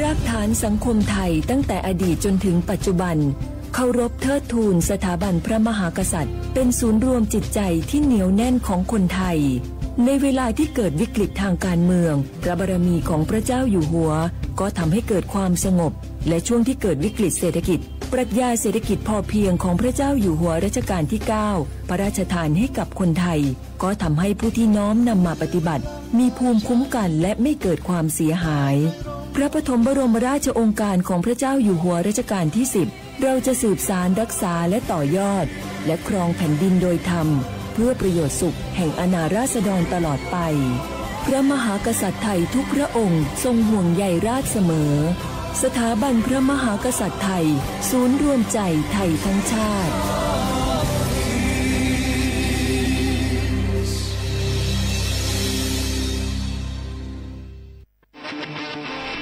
รากฐานสังคมไทยตั้งแต่อดีตจนถึงปัจจุบัน เคารพเทิดทูนสถาบันพระมหากษัตริย์ เป็นศูนย์รวมจิตใจที่เหนียวแน่นของคนไทย ในเวลาที่เกิดวิกฤตทางการเมือง พระบารมีของพระเจ้าอยู่หัว ก็ทำให้เกิดความสงบ และช่วงที่เกิดวิกฤตเศรษฐกิจ ปรัชญาเศรษฐกิจพอเพียงของพระเจ้าอยู่หัวรัชกาลที่เก้า พระราชทานให้กับคนไทย ก็ทำให้ผู้ที่น้อมนำมาปฏิบัติ มีภูมิคุ้มกันและไม่เกิดความเสียหาย พระปฐมบรมราชโองการของพระเจ้าอยู่หัวรัชกาลที่สิบ เราจะสืบสานรักษาและต่อยอด และครองแผ่นดินโดยธรรม เพื่อประโยชน์สุขแห่งอาณาราษฎรตลอดไป พระมหากษัตริย์ไทยทุกพระองค์ทรงห่วงใยราชเสมอ สถาบันพระมหากษัตริย์ไทย ศูนย์รวมใจไทยทั้งชาติ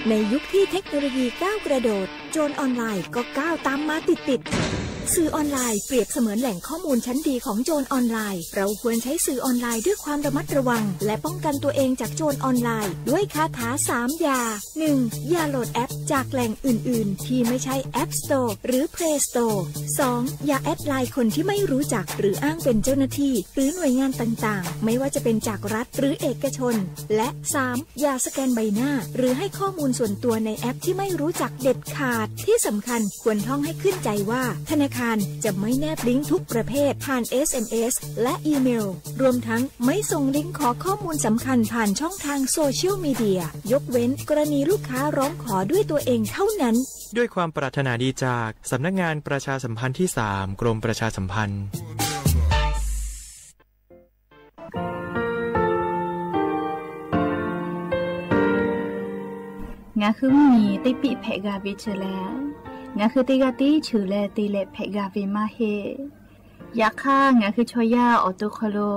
ในยุคที่เทคโนโลยีก้าวกระโดด โจรออนไลน์ก็ก้าวตามมาติดๆ สื่อออนไลน์เปรียบเสมือนแหล่งข้อมูลชั้นดีของโจรออนไลน์ เราควรใช้สื่อออนไลน์ด้วยความระมัดระวัง และป้องกันตัวเองจากโจรออนไลน์ ด้วยคาถาสามอย่า หนึ่ง อย่าโหลดแอปจากแหล่งอื่นๆ ที่ไม่ใช่ App Store หรือ Play Store สอง อย่าแอดไลน์คนที่ไม่รู้จัก หรืออ้างเป็นเจ้าหน้าที่ หรือหน่วยงานต่างๆ ไม่ว่าจะเป็นจากรัฐหรือเอกชน และสาม อย่าสแกนใบหน้า หรือให้ข้อมูลส่วนตัวในแอปที่ไม่รู้จักเด็ดขาด ที่สำคัญควรท่องให้ขึ้นใจว่า ธนาคารจะไม่แนบลิงก์ทุกประเภทผ่าน เอสเอ็มเอส และอีเมล รวมทั้งไม่ส่งลิงก์ขอข้อมูลสำคัญผ่านช่องทางโซเชียลมีเดีย ยกเว้นกรณีลูกค้าร้องขอด้วยตัวเองเท่านั้น ด้วยความปรารถนาดีจากสำนักงานประชาสัมพันธ์ที่สาม กรมประชาสัมพันธ์ Ngaˬ hui mvuhˇmiˬ teˇ piˆ hpehꞈ g'a ve chi lehˬ, ngaˬ hui teˇ g'aˇ tiˉ cheuˬ leh te leh hpehꞈ g'a ve maˇ heˆ. Yaꞈ hk'aˇ, ngaˬ hui chaw yaˇ awˬ to hk'aw lo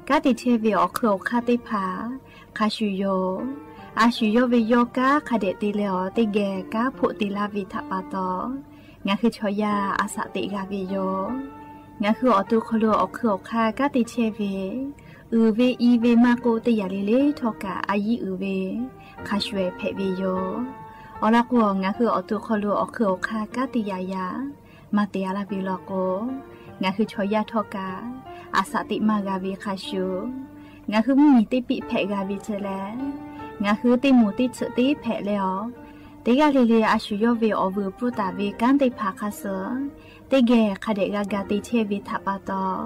kanˉ te chehˇ ve awˬ hk'eun awˬ hk'aˇ teˇ hpaˍ hk'a shuˍ yoˬ. A shu yawˇ ve yawˇ kanˉ hk'a dehꞈ te leh awˬ teˇ geh kanˉ hpoˆ te laˇ ve htaꞈ pa taw, ngaˬ hui chaw yaˇ a shaꞈ teꞈ g'a ve yoˬ. Ngaˬ hui awˬ to hk'aw lo awˬ hk'eun awˬ hk'aˇ kanˉ te chehˇ ve, uiˍ ve i ve maˇ k'oˆ, teˇ yanˇ le le htawˇ kaꞈ a yiˉ uiˍ ve hk'a shuˍ ehˍ hpehꞈ ve yoˬ. Awˬ lawn k'o, ngaˬ hui awˬ to hk'aw lo awˬ hk'eun awˬ hk'aˇ kanˉ te yaꞈ yaꞈ maˇ te a laˇ ve law k'o, ngaˬ hui chaw yaˇ htawˇ kaꞈ a shaꞈ teꞈ maˇ g'a ve hk'a shuˍ, ngaˬ hui mvuhˇmiˬ teˇ piˆ hpehꞈ g'a ve chi lehˬ, ngaˬ hui teˇ moˍ teˇ tsuhꞈ teˇ hpehꞈ leh awˬ, teˇ g'aˇ le le a shu yawˇ ve awˬ vuiˬ pfuhˇ taˍ ve kanˉ teˇ hpaˍ hk'a suh teˇ geh hk'a dehꞈ g'a ga te chehˇ ve htaꞈ pa taw,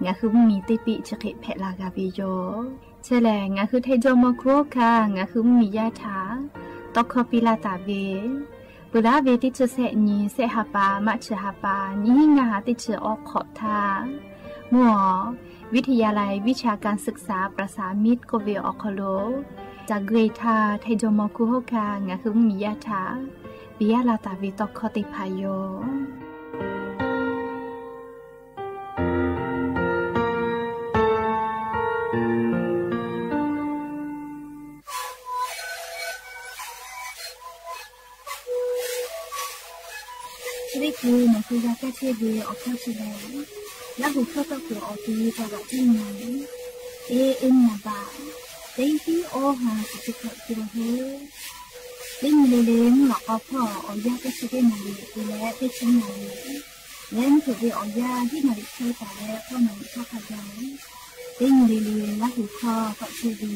ngaˬ hui mvuhˇmiˬ teˇ piˆ chi hk'e hpehꞈ la g'a ve yoˬ. Chi lehˬ, ngaˬ hui Htaiˇ jawˇmawˇ hkunˉ hawˉ hkanˇ ngaˬ hui mvuhˇmiˬ yaˇ htaꞈ tawˇ hkawˇ piˇ laˇ taˍ ve, peuˬ laˇ ve teˇ chi sehˆ nyi, sehˆ ha pa, March ha pa, nyiˇ hinˉ ngaˇ ha teˇ chi awˬ hk'awꞈ htaˇ, mvuhˇ awˬ วิทยาลัยวิชาการศึกษา ประสามิตร k'oˆ ve awˬ hk'aw lo, caˬ gui htaˇ Htaiˇ jawˇmawˇ hkunˉ hawˉ hkanˇ ngaˬ hui mvuhˇmiˬ yaˇ htaꞈ piˇ laˇ taˍ ve tawˇ hkawˇ teˇ hpaˍ yoˬ. Teˇ hkui nawˬ hui g'a kaˇ chehˇ ve awˬ hkawˇ chi lehˬ, Laˇ huˍ hkawˇ tawˇ hkawˇ awˬ ti taw g'aꞈ tiˉ nyi, eˇ eˇ nyi baꞈ, teˇ tiˉ awˇ ha shiˍ chi hkawꞈ te la heˆ. Teˇ nyi le le mvuhˇ lawꞈ k'aw hpawˇ awˬ yanˇ teˇ chi teˇ naˍ riˍ te leh teˇ chi naˍ riˍ, leh mvuhˇ hpeuꞈ ve awˬ yanˇ hiˉ naˍ riˍ chehˇ taˍ leh k'awˇ naˍ riˍ hkawˇ hk'a gaˬ, teˇ nyi le le Laˇ huˍ hkawˇ tawˆ chehˇ ve,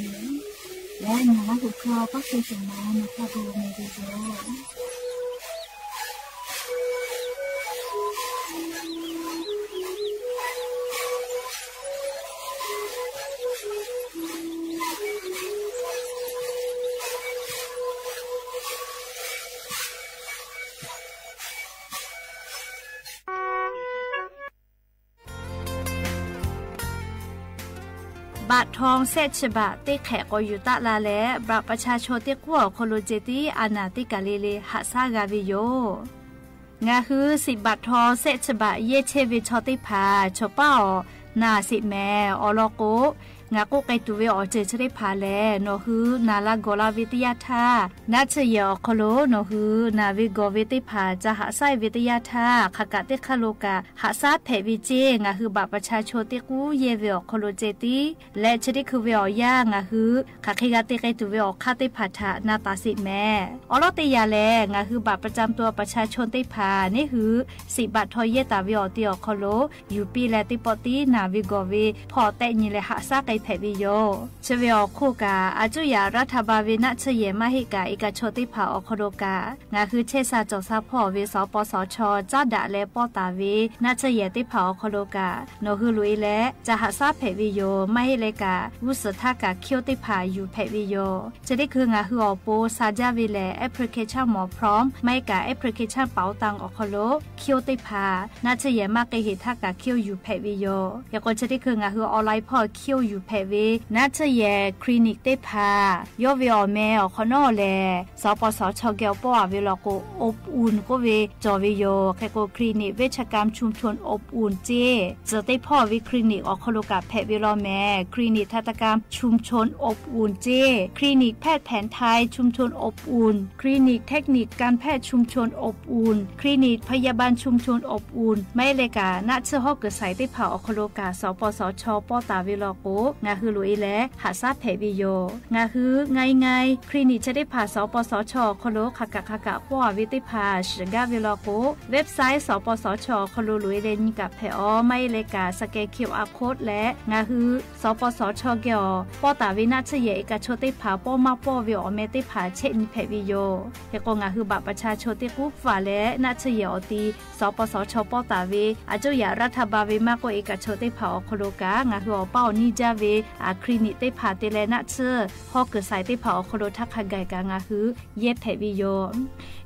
leh ngaˬ Laˇ huˍ hkawˇ tawˆ chehˇ shehˍ ma nawˬ hk'a gu meh ve yoˬ. Baꞈ htaw shehˆ chi baꞈ teˇ hk'ehꞈ k'awꞈ yuˬ taˆ la leh, baꞈ ประชาชน teˇ k'oˆ awˬ hk'aw lo ceh tiˉ a naˍ teˇ kaˬ le le haꞈ shaˉ g'a ve yoˬ. Ngaˬ hui shiˍ baꞈ htaw shehˆ chi baꞈ yehˇ chehˇ ve chaw teˇ hpaˍ chaw paˉ awˬ naˍ sheˍ mehˍ. Awˬ lawn k'o, Ngaˬ k'oˆ k'ai tuˬ ve awˬ ceuˬ chi teˇ hpaˍ lehˬ, nawˬ hui naˬ la gawˬ la ve teˇ yanˇ htaˇ, naˆ tsuhˇ yehˬ awˬ hk'aw lo nawˬ hui naˬ ve gawˬ ve teˇ hpaˍ ca haꞈ shaˉ ve teˇ yanˇ htaˇ, hk'aˬ kaꞈ teˇ hk'aˇ lo kaꞈ haꞈ shaˉ hpehꞈ ve ceˇ. Ngaˬ hui บัตรประชาชน teˇ k'uˉ yehˇ ve awˬ hk'aw lo ceh tiˉ leh, chi teˇ hkui ve awˬ yanˇ ngaˬ hui hk'aˬ hk'e g'a te k'ai tuˬ ve awˬ hk'aˇ teˇ hpaˍ htaꞈ na taˍ sheˍ mehˍ. Awˬ lawn teˇ yanˇ lehˬ, ngaˬ hui บัตรประจำตัวประชาชน teˇ hpaˍ neˉ hui siꞈ บัตร htaw yehˇ taˍ ve awˬ ti awˬ hk'aw lo yuˬ piˇ leh, teˇ pawˆ tiˉ naˬ ve gawˬ ve hpawˇ tehˆ nyi leh haꞈ shaˉ k'ai hpehꞈ ve yoˬ. Chi ve awˬ hk'oˆ kaꞈ, a cuˇ yaꞈ รัฐบาล ve naˆ tsuhˇ yehˬ maˇ heˆ kaꞈ, เอกชน teˇ hpaˍ awˬ hk'aw lo kaꞈ ngaˬ hui chehˇ sha cawˬ sha hpawˇ ve สปสช caˉ daꞈ leh pawˇ taˍ ve naˆ tsuhˇ yehˬ teˇ hpaˍ awˬ hk'aw lo kaꞈ, nawˬ hui loꞈ-e leh ca haꞈ shaˉ hpehꞈ ve yoˬ. Maˇ heˆ leh kaꞈ, g'uˇ suhˍ htaˇ kaꞈ คิว teˇ hpaˍ yuˬ hpehꞈ ve yoˬ. Chi teˇ hkui ngaˬ hui awˬ pon sha jaˇ ve lehˬ, application mawˬ พร้อม maˇ heˆ kaꞈ application เป๋าตัง awˬ hk'aw lo คิว teˇ hpaˍ naˆ tsuhˇ yehˬ maˇ k'ai heˍ htaˇ kaꞈ คิว yuˬ hpehꞈ ve yoˬ. Hk'e k'o, chi teˇ hkui ngaˬ hui online hpawˇ คิว yuˬ hpehꞈ ve naˆ tsuhˇ yehˬ คลินิก teˇ hpaˍ yawˇ ve awˬ meh awˬ hk'awꞈ nawˉ lehˬ, สปสช geh awˬ pawˆ-a ve law k'o, อบอุ่น k'oˆ ve cawˬ ve yoˬ. Hk'e k'o, คลินิก เวชกรรมชุมชนอบอุ่น ceˇ, tcuhˬ teˇ hpawˇ ve คลินิก awˬ hk'aw lo kaꞈ hpehꞈ ve law mehˍ. คลินิกทันตกรรมชุมชนอบอุ่น ceˇ, คลินิกแพทย์แผนไทยชุมชนอบอุ่น คลินิกเทคนิคการแพทย์ชุมชนอบอุ่น คลินิกพยาบาลชุมชนอบอุ่น maˇ heˆ leh kaꞈ naˆ tsuhˇ hawˉ kuiˬ shaiˍ teˇ hpaˍ awˬ hk'aw lo kaꞈ สปสช pawˇ taˍ ve law k'o, ngaˬ hui loꞈ-e leh haꞈ shaˉ hpehꞈ ve yoˬ. Ngaˬ hui ง่ายๆ คลินิก chi teˇ hpaˍ สปสช awˬ hk'aw lo hk'aˬ kaꞈ hk'aˬ kaꞈ pawˇ-a ve teˇ hpaˍ shiˍ gaˇ ve law k'o, website สปสช awˬ hk'aw lo loꞈ-e leh nyi kaꞈ hpehꞈ-aw. Maˇ heˆ leh kaꞈ scan QR code leh ngaˬ hui สปสช geh awˬ pawˇ taˍ ve naˆ tsuhˇ yehˬ เอกชน teˇ hpaˍ pawˇ maˇ pawˇ ve awˬ meh teˇ hpaˍ chehˇ nyi hpehꞈ ve yoˬ. Hk'e k'o, ngaˬ hui บัตรประชาชน teˇ k'uˉ hpaˍ leh naˆ tsuhˇ yehˬ awˬ ti สปสช pawˇ taˍ ve a cuˇ yaꞈ รัฐบาล ve maˇ k'oˆ, เอกชน teˇ hpaˍ awˬ hk'aw lo kaꞈ ngaˬ hui awˬ paˇ awˬ niˇ jaˇ ve คลินิก teˇ hpaˍ te leh naˆ tsuhˇ hawˉ kuiˬ shaiˍ teˇ hpaˍ awˬ hk'aw lo htaˇ hk'a gaˬ kaꞈ ngaˬ hui yehˇ hpehꞈ ve yoˬ.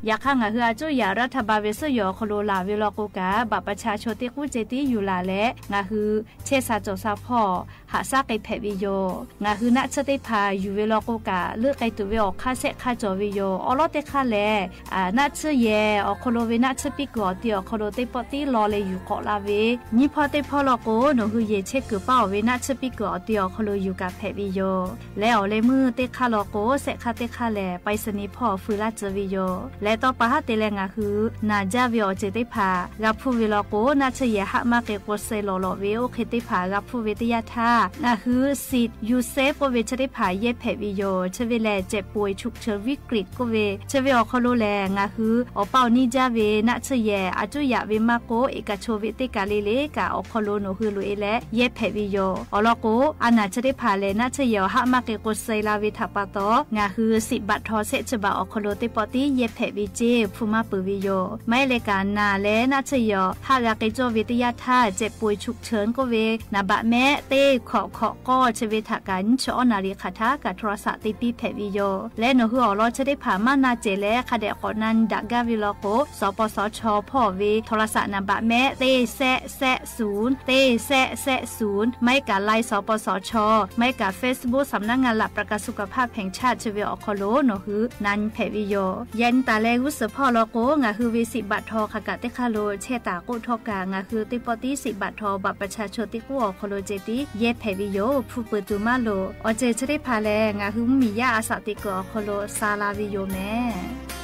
Yaꞈ hk'aˇ, ngaˬ hui a cuˇ yaꞈ รัฐบาล ve suhˉ yoˬ awˬ hk'aw lo laˬ ve law k'o kaꞈ, บัตรประชาชน teˇ k'uˉ ceh tiˉ yuˬ laˬ leh ngaˬ hui chehˇ sha cawˬ sha hpawˇ haꞈ shaˉ k'ai hpehꞈ ve yoˬ. Ngaˬ hui naˆ tsuhˇ teˇ hpaˍ yuˬ ve law k'o kaꞈ, leuˆ k'ai tuˬ ve awˬ hk'aˇ shehˆ hk'aˇ cawˬ ve yoˬ. Awˬ lawn teˇ hk'aˇ lehˬ, naˆ tsuhˇ yehˬ awˬ hk'aw lo ve naˆ tsuhˇ piˇ kuiˬ awˬ ti awˬ hk'aw lo teˇ pawˆ tiˉ law leh yuˬ k'awꞈ la ve, nyiˇ hpawˇ teˇ hpawˇ law k'o, nawˬ hui yehˬ chehˇ kuiˬ paˇ-oˬ ve naˆ tsuhˇ piˇ kuiˬ awˬ ti awˬ hk'aw lo yuˬ kaꞈ hpehꞈ ve yoˬ. Leh awˬ leh meuˇ teˇ hk'aˇ law k'o, shehˆ hk'aˇ teˇ hk'aˇ lehˬ, ไปรษณีย์ hpawˇ fui laˇ tcuh ve yoˬ. Leh tawˇ pa haˉ te leh ngaˬ hui naˬ jaˇ ve awˬ ceuˬ teˇ hpaˍ g'a hpuˇ ve law k'o, naˆ tsuhˇ yehˬ haˆ maˇ k'ai k'o suh lawˬ lawꞈ ve oˇ hk'e teˇ hpaˍ g'a hpuˇ ve teˇ yanˇ htaˇ, ngaˬ hui สิทธิ์ yuˬ shehˆ k'oˆ ve chi teˇ hpaˍ yehˇ hpehꞈ ve yoˬ. Chi ve lehˬ, เจ็บป่วยฉุกเฉินวิกฤต k'oˆ ve chi ve awˬ hk'aw lo lehˬ, ngaˬ hui awˬ paˇ awˬ niˇ jaˇ ve naˆ tsuhˇ yehˬ a cuˇ yaꞈ ve maˇ k'oˆ, เอกชน ve teˇ kaˬ le le kaꞈ awˬ hk'aw lo nawˬ hui loꞈ-e leh yehˇ hpehꞈ ve yoˬ. Awˬ lawn k'o, a naˬ chi teˇ hpaˍ lehˬ naˆ tsuhˇ yehˬ awˬ haˆ maˇ k'ai k'o suh la ve htaꞈ pa taw, ngaˬ hui สิทธิ์บัตร htaw shehˆ chi baˬ awˬ hk'aw lo teˇ pawˆ tiˉ yehˇ hpehꞈ ve ceˇ hpu maˇ peuˬ ve yoˬ. Maˇ heˆ leh kaꞈ, naˬ leh naˆ tsuhˇ yehˬ awˬ haˆ g'a k'ai cawˇ ve teˇ yanˇ htaˇ, เจ็บป่วยฉุกเฉิน k'oˆ ve naˍ baꞈ mehˆ teˇ hkawꞈ hkawꞈ k'awˇ chi ve htaꞈ kaꞈ nyiˇ chi awˉ naˍ riˍ hk'aˬ htaˇ kaꞈ โทรศัพท์ te piˇ hpehꞈ ve yoˬ. Leh nawˬ hui awˬ lawn chi teˇ hpaˍ maˇ na cehˬ leh hk'a dehꞈ k'awꞈ na nyi daꞈ gaˇ ve law k'o, สปสช hpawˇ ve โทรศัพท์ naˍ baꞈ mehˆ teˇ shehˆ shehˆ ศูนย์ teˇ shehˆ shehˆ ศูนย์, maˇ heˆ kaꞈ ไลน์ สปสช, maˇ heˆ kaꞈ เฟซบุ๊ก สำนักงานหลักประกันสุขภาพแห่งชาติ chi ve awˬ hk'aw lo nawˬ hui na nyi hpehꞈ ve yoˬ. Yaꞈ nyi taˍ leh g'uˇ suhˍ hpawˇ law k'o, ngaˬ hui ve สิทธิ์บัตร htaw hk'aˬ kaꞈ teˇ hk'aˇ lo chehˇ taˍ k'oˆ htawˇ kaꞈ, ngaˬ hui teˇ pawˆ tiˉ สิทธิ์บัตร htaw บัตรประชาชน teˇ k'uˉ awˬ hk'aw lo ceh tiˉ yehˇ hpehꞈ ve yoˬ. Hpu peuˬ tuˬ maˇ loˍ. Awˬ ceuˬ chi teˇ hpaˍ lehˬ, ngaˬ hui mvuhˇmiˬ yaˇ a shaꞈ teꞈ kuiˬ awˬ hk'aw lo sha la ve yoˬ mehˍ.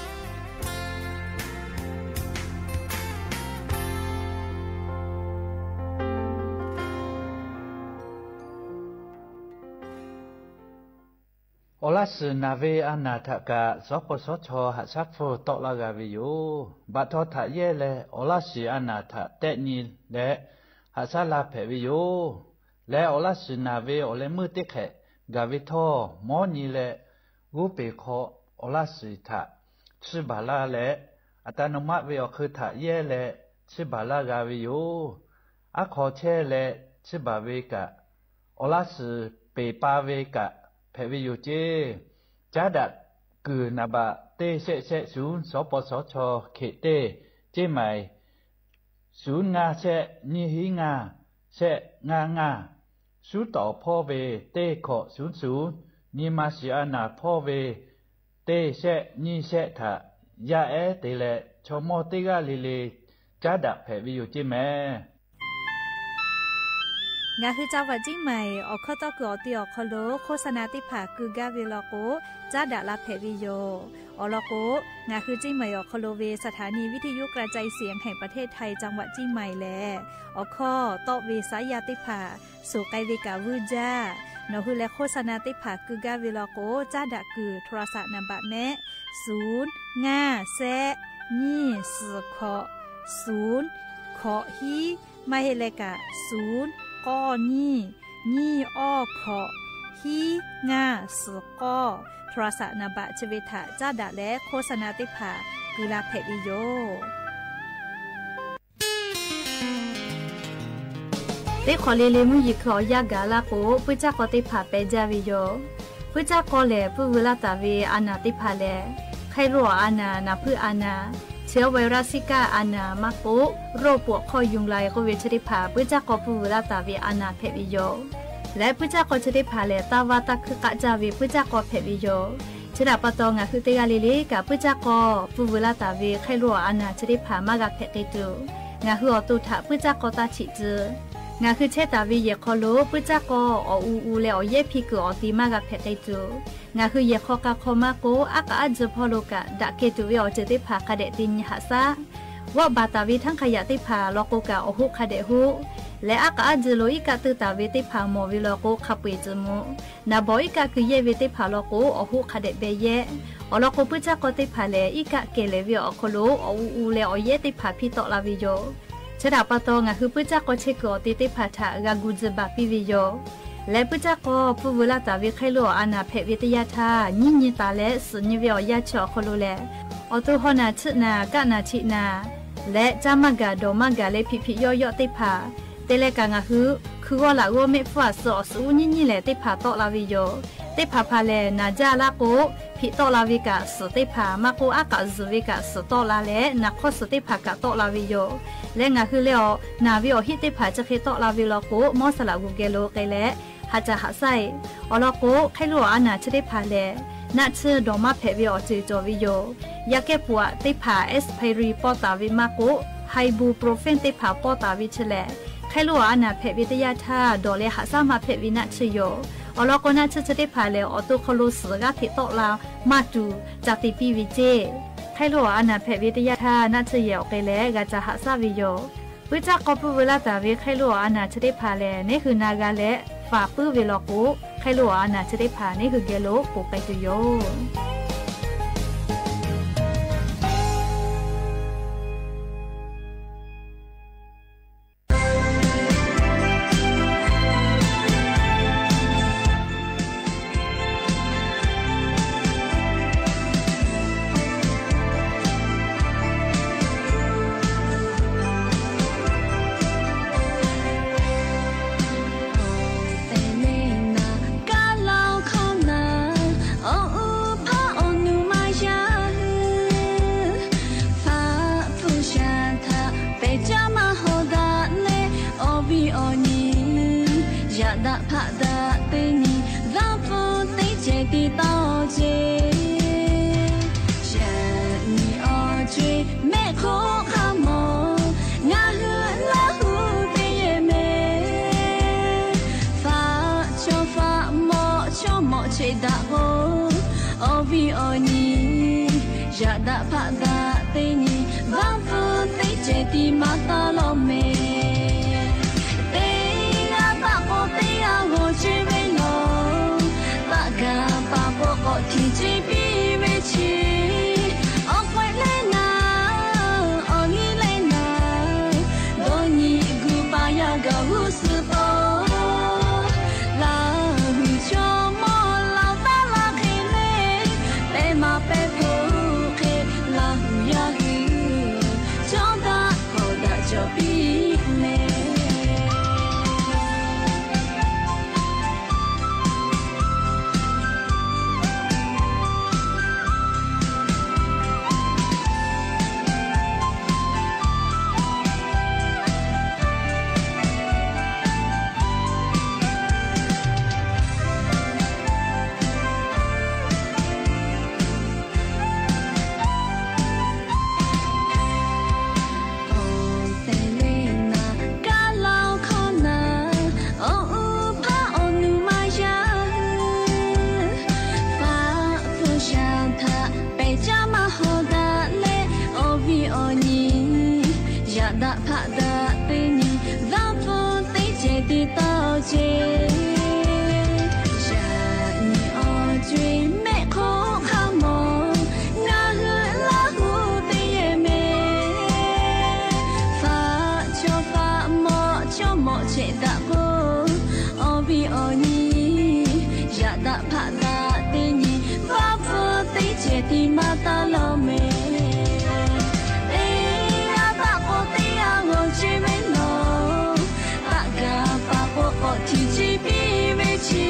Awˬ laˇ shiˍ naˬ ve a naˬ htaꞈ kaꞈ สปสช haꞈ shaˉ hpfuhˇ tawˆ laˇ g'a ve yoˬ. Baꞈ htaw htaꞈ yehˇ leh awˬ laˇ shiˍ a naˬ htaꞈ tehˆ nyi leh haꞈ shaˉ la hpehꞈ ve yoˬ. Leh awˬ laˇ shiˍ naˬ ve awˬ leh meuˇ teˇ hk'ehꞈ gaˬ ve htawˇ, mawˉ nyi leh g'oˇ peˬ hk'aw awˬ laˇ shiˍ htaꞈ chiˇ baˬ laˇ leh, อัตโนมัติ ve awˬ hk'eun htaꞈ yehˇ leh chiˇ baˬ laˇ g'a ve yoˬ. Aˉ hk'aw chehˇ leh chiˇ baˬ ve kaꞈ, awˬ laˇ shiˍ peˬ pa ve kaꞈ hpehꞈ ve yoˬ ceˇ. Caˉ daꞈ kuiˬ naˍ baꞈ teˇ shehˆ shehˆ ศูนย์ สปสช เขต teˇ, ceˇ maiˍ ศูนย์ ngaˇ shehˆ nyiˇ hiˉ ngaˇ shehˆ ngaˇ ngaˇ, suˉ tawˍ hpawˇ ve teˇ hkawꞈ ศูนย์ ศูนย์, nyi ma shiˍ a naˬ hpawˇ ve teˇ shehˆ nyiˇ shehˆ htaꞈ yaˇ ehˉ te leh chaw mawˇ teˇ g'aˇ le le caˉ daꞈ hpehꞈ ve yoˬ ceˇ mehˍ. Ngaˬ hui จังหวัดเชียงใหม่ awˬ hkawˇ tawˇ kuiˬ awˬ te awˬ hk'aw lo โฆษณา teˇ hpaˍ keu gaˇ ve law k'o, caˉ daꞈ la hpehꞈ ve yoˬ. Awˬ lawn k'o, ngaˬ hui เชียงใหม่ awˬ hk'aw lo ve สถานีวิทยุกระจายเสียงแห่งประเทศไทย จังหวัดเชียงใหม่ lehˬ, awˬ hkawˇ tawˆ ve saˉ yaˇ teˇ hpaˍ suhˍ k'ai ve kaꞈ vuiˇ jaˇ. Nawˬ hui leh โฆษณา teˇ hpaˍ keu gaˇ ve law k'o, caˉ daꞈ kuiˬ โทรศัพท์ naˍ baꞈ mehˆ, suˍ ngaˇ shehˆ nyiˇ suhˍ hkawꞈ suˍ hkawꞈ hiˉ, maˇ heˆ leh kaꞈ suˍ k'awˇ nyiˇ nyiˇ awˇ hkawꞈ hiˉ ngaˇ suhˍ k'awˇ โทรศัพท์ naˍ baꞈ chi ve htaꞈ caˉ daꞈ leh โฆษณา teˇ hpaˍ keu la hpehꞈ ve yoˬ. Teˇ hk'awꞈ le le mvuhˇ yeˬ hkui awˬ yanˇ gaˬ laˇ k'o, puiˉ caˇ k'aw teˇ hpaˍ peh jaˇ ve yoˬ. Puiˉ caˇ k'aw lehˬ, pui vuiˬ laˇ taˍ ve a naˍ teˇ hpaˍ lehˬ, hk'e lo awˬ a naˍ, naˍ hpuiˇ a naˍ, เชื้อไวรัสซิก้า a naˍ maˇ k'oˆ, โรคปวดข้อยุงลาย k'oˆ ve chi teˇ hpaˍ puiˉ caˇ k'aw pui vuiˬ laˇ taˍ ve a naˍ hpehꞈ ve yoˬ. Leh puiˉ caˇ k'aw chi teˇ hpaˍ lehˬ, taˇ vaˇ taˇ hkuiˇ k'aˆ caˇ ve puiˉ caˇ k'aw hpehꞈ ve yoˬ. Chi htaꞈ pa taw, ngaˬ hui teˇ g'aˇ le le kaꞈ puiˉ caˇ k'aw pui vuiˬ laˇ taˍ ve hk'e lo awˬ a naˍ chi teˇ hpaˍ maˇ g'a hpehꞈ k'ai tuˬ, ngaˬ hui awˬ to htaꞈ puiˉ caˇ k'aw taˇ chiꞈ tcuh. Ngaˬ hui chehˇ taˍ ve yehˬ hk'aw lo puiˉ caˇ k'aw awˬ u u leh awˬ yehˉ hpiˇ kuiˬ awˬ te maˇ g'a hpehꞈ k'ai tuˬ, ngaˬ hui yehˬ hk'aw k'a hk'aw maˇ k'oˆ, aˉ k'aꞈ aˉ jeu hpawˇ lo kaꞈ daꞈ kehˬ tuˬ ve awˬ ceuˬ teˇ hpaˍ hk'a dehꞈ te nyi haꞈ shaˉ. G'awˆ baˬ taˍ ve htaˇ hk'a yaꞈ teˇ hpaˍ lawn k'o kaꞈ awˬ hoˆ hk'a dehꞈ hoˆ. Leh aˉ k'aꞈ aˉ jeu lo iˉ kaˆ teu taˍ ve teˇ hpaˍ mawˬ ve lawn k'o hk'a peu-eˬ tcuh mvuh. Naˍ bawˍ iˉ kaˆ keu yehˇ ve teˇ hpaˍ lawn k'o awˬ hoˆ hk'a dehꞈ beh yehˇ. Awˬ lawn k'o, puiˉ caˇ k'aw teˇ hpaˍ lehˬ, iˉ kaˆ kehˬ lehˍ ve awˬ hk'aw lo awˬ u u leh awˬ yehˉ teˇ hpaˍ hpiˇ tawˆ la ve yoˬ. Chi htaꞈ pa taw, ngaˬ hui puiˉ caˇ k'aw chehˇ kuiˬ awˬ te teˇ hpaˍ htaꞈ g'a gu tcuh baˬ piˇ ve yoˬ. Leh puiˉ caˇ k'aw pui vuiˬ laˇ taˍ ve hk'e lo awˬ a naˍ hpehꞈ ve teˇ yanˇ htaˇ, nyiˇ nyi taˍ leh suhˍ nyi ve awˬ yanˇ chi awˬ hk'aw lo lehˬ, awˬ to haw naˬ chiˆ naˬ kaˆ naˬ chiˆ naˬ leh caˇ maˇ gaˬ dawˬ maˇ gaˬ leh hpiꞈ hpiꞈ yawˇ yawˆ teˇ hpaˍ te leh kaꞈ ngaˬ hui hkui g'awˇ laꞈ g'awˇ mehˆ hpfuhˇ aˬ suh awˬ suhˍ uˉ nyiˇ nyiˇ lehˬ teˇ hpaˍ tawˆ la ve yoˬ. Teˇ hpaˍ hpaˍ lehˬ, naˬ jaˇ laˇ k'o, hpiꞈ tawˆ la ve kaꞈ suhˍ teˇ hpaˍ maˇ k'oˆ, aˉ k'aꞈ zuhˬ ve kaꞈ suhˍ tawˆ la leh naˬ hk'awˇ suhˍ teˇ hpaˍ kaꞈ tawˆ la ve yoˬ. Leh ngaˬ hui leh awˬ naˬ ve awˬ hiˆ teˇ hpaˍ chi hk'e tawˆ la ve lawn k'o, mawˇ saˍ laꞈ g'uˬ geh lo k'ai leh ha ca haꞈ shaˉ-eˬ. Awˬ lawn k'o, hk'e lo awˬ a naˍ chi teˇ hpaˍ lehˬ, naˆ tsuhˇ dawˬ maˇ hpehꞈ ve awˬ ceuˬ cawˬ ve yoˬ. Yaꞈ kehˉ pfuhˍ aꞈ teˇ hpaˍ expiry pawˇ taˍ ve maˇ k'oˆ, ibuprofen teˇ hpaˍ pawˇ taˍ ve chi lehˬ, hk'e lo awˬ a naˍ hpehꞈ ve teˇ yanˇ htaˇ dawˬ leh haꞈ shaˉ maˇ hpehꞈ ve naˆ tsuhˇ yoˬ. Awˬ lawn k'o, naˆ tsuhˇ chi teˇ hpaˍ lehˬ, awˬ to hk'aw lo suhˍ g'aˇ hteꞈ tawˆ la maˇ tuˬ ca te piˇ ve ceˇ. Hk'e lo awˬ a naˍ hpehꞈ ve teˇ yanˇ htaˇ naˆ tsuhˇ yehˬ awˬ k'ai leh g'a ca haꞈ shaˉ ve yoˬ. Puiˉ caˇ k'aw pui vuiˬ laˇ taˍ ve hk'e lo awˬ a naˍ chi teˇ hpaˍ lehˬ, neˉ hui na g'a leh faˍ puiˉ ve lawn k'o, hk'e lo awˬ a naˍ chi teˇ hpaˍ neˉ hui geh lo poˬ k'ai tuˬ yoˬ. Awˬ tehˬ le naˬ kaˉ laˇ hkawˇ naˬ, awˬ uˉ hpaˇ awˬ nu maˇ yaˇ hui, faˆ hpu shaˍ htaꞈ pehˬ caˇ maˇ hawˍ daꞈ leh, awˬ viˉ awˬ nyi yaꞈ daꞈ hpaˆ daꞈ teˇ nyi, vaˇ hpu teˇ cehˬ te taˍ ceˇ. Yaꞈ nyi awˬ co-e mehˆ hk'oˆ hk'a mawˬ, ngaˬ hui Laˇ huˍ teˇ yehˬ mehˍ. Faˆ chaw faˆ mawˆ chaw mawˆ cheꞈ daꞈ k'o, awˬ viˉ awˬ nyi yaꞈ daꞈ hpaˆ daꞈ teˇ nyi, vaˇ hpu teˇ cehˬ tiˉ maˇ taˍ lawˬ mehˍ. Teˇ g'aˇ taˆ k'awꞈ teˇ g'aˇ g'awˬ ceˇ ve lawˬ, taˆ gaˬ paˍ k'awꞈ k'awꞈ htiꞈ ceˇ piˇ ve chi, awˬ k'awehꞈ leh naˍ, awˬ liˇ leh naˍ, dawˇ nyi gu paˍ yaˇ gaˬ g'uˇ suhˍ tawˆ. Laˇ huˍ chaw mawˇ laˬ taˉ laˇ hk'e le, pehˬ maˍ pehˬ hpoˆ hk'e, Laˇ huˍ yaˇ hui cawˇ daꞈ kawꞈ daꞈ cawˬ piˇ mehˍ. Daꞈ hpaꞈ daꞈ teˇ nyi, vaˇ pfuhˇ teˇ cehˬ tiˉ maˇ taˇ lawˬ mehˍ. Teˇ g'aˇ taˆ k'o teˇ g'aˇ ngawˬ ce ve lawˬ, taˆ gaˬ paˍ k'o k'awꞈ htiꞈ ce piˇ ve chi.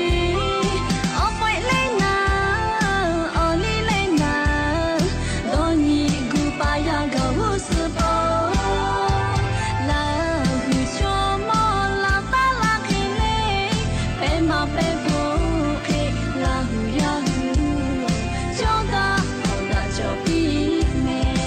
Awˬ pawehˇ leh ngaˬ, awˬ liˇ leh ngaˬ, dawˇ nyi gu pa yaˇ gaˬ g'uˇ suhˍ paw. Laˇ huˍ chaw mawˇ laˬ taˉ laˇ hk'e le, pehˉ maˇ pehˉ hpu hk'e, Laˇ huˍ yaˇ hui cawˇ daꞈ k'awꞈ daꞈ cawˬ piˇ mehˍ.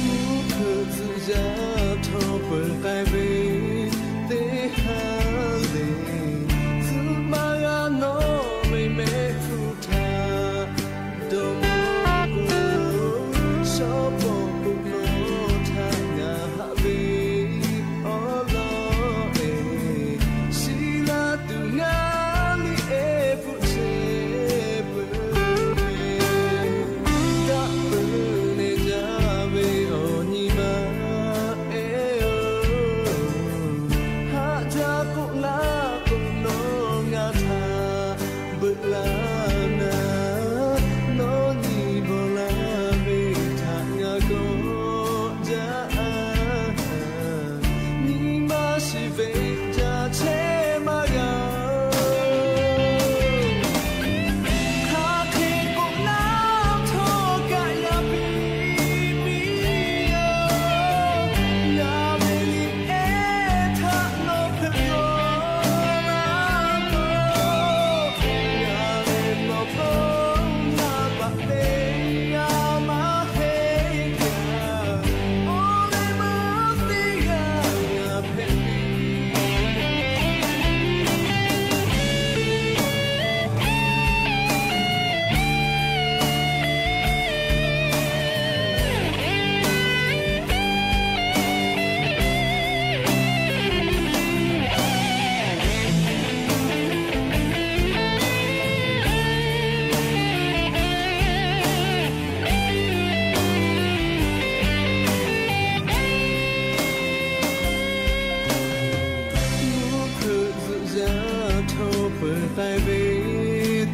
Mvuhˇ hpeuꞈ tcuhꞈ yaˇ htawˇ peuˬ k'ai ve teˇ haˉ le, tcuhꞈ maˇ g'a nawˬ ve mehˆ hpfuhˇ htaꞈ dawˇ mawˇ k'o, shawˉ pawˆ k'o nawˬ htaꞈ ngaˬ haꞈ ve awˉ lawˉ e, shiˍ laˇ tuˬ ngaˬ liꞈ e hpfuhˇ chehˇ peuˬ ve, daꞈ peuˬ leh jaˇ ve awˬ nyi ma e oˬ, haꞈ jaˇ k'oˆ laˇ k'o nawˬ ngaˬ htaꞈ beuꞈ laˇ naˍ, nawˬ nyi bawˬ laˇ ve htaꞈ ngaˬ kawˆ jaˇ a. Nyi ma shiˍ ve jaˇ chehˇ maˇ g'a oˬ. Hk'aˬ hk'e k'oˆ laˇ htawˇ kaꞈ yaˇ piˇ piˇ yoˬ. Ngaˬ ve liꞈ e htaꞈ nawˬ hpeuꞈ yaw laˇ k'o, ngaˬ ve nawˬ hpeuꞈ naˍ baꞈ teˇ g'aˇ maˇ heˆ kaꞈ, awˬ leh meuˇ teˇ g'aˇ ngaˬ hpehꞈ piˇ. Mvuhˇ hpeuꞈ tcuhꞈ yaˇ htawˇ peuˬ k'ai ve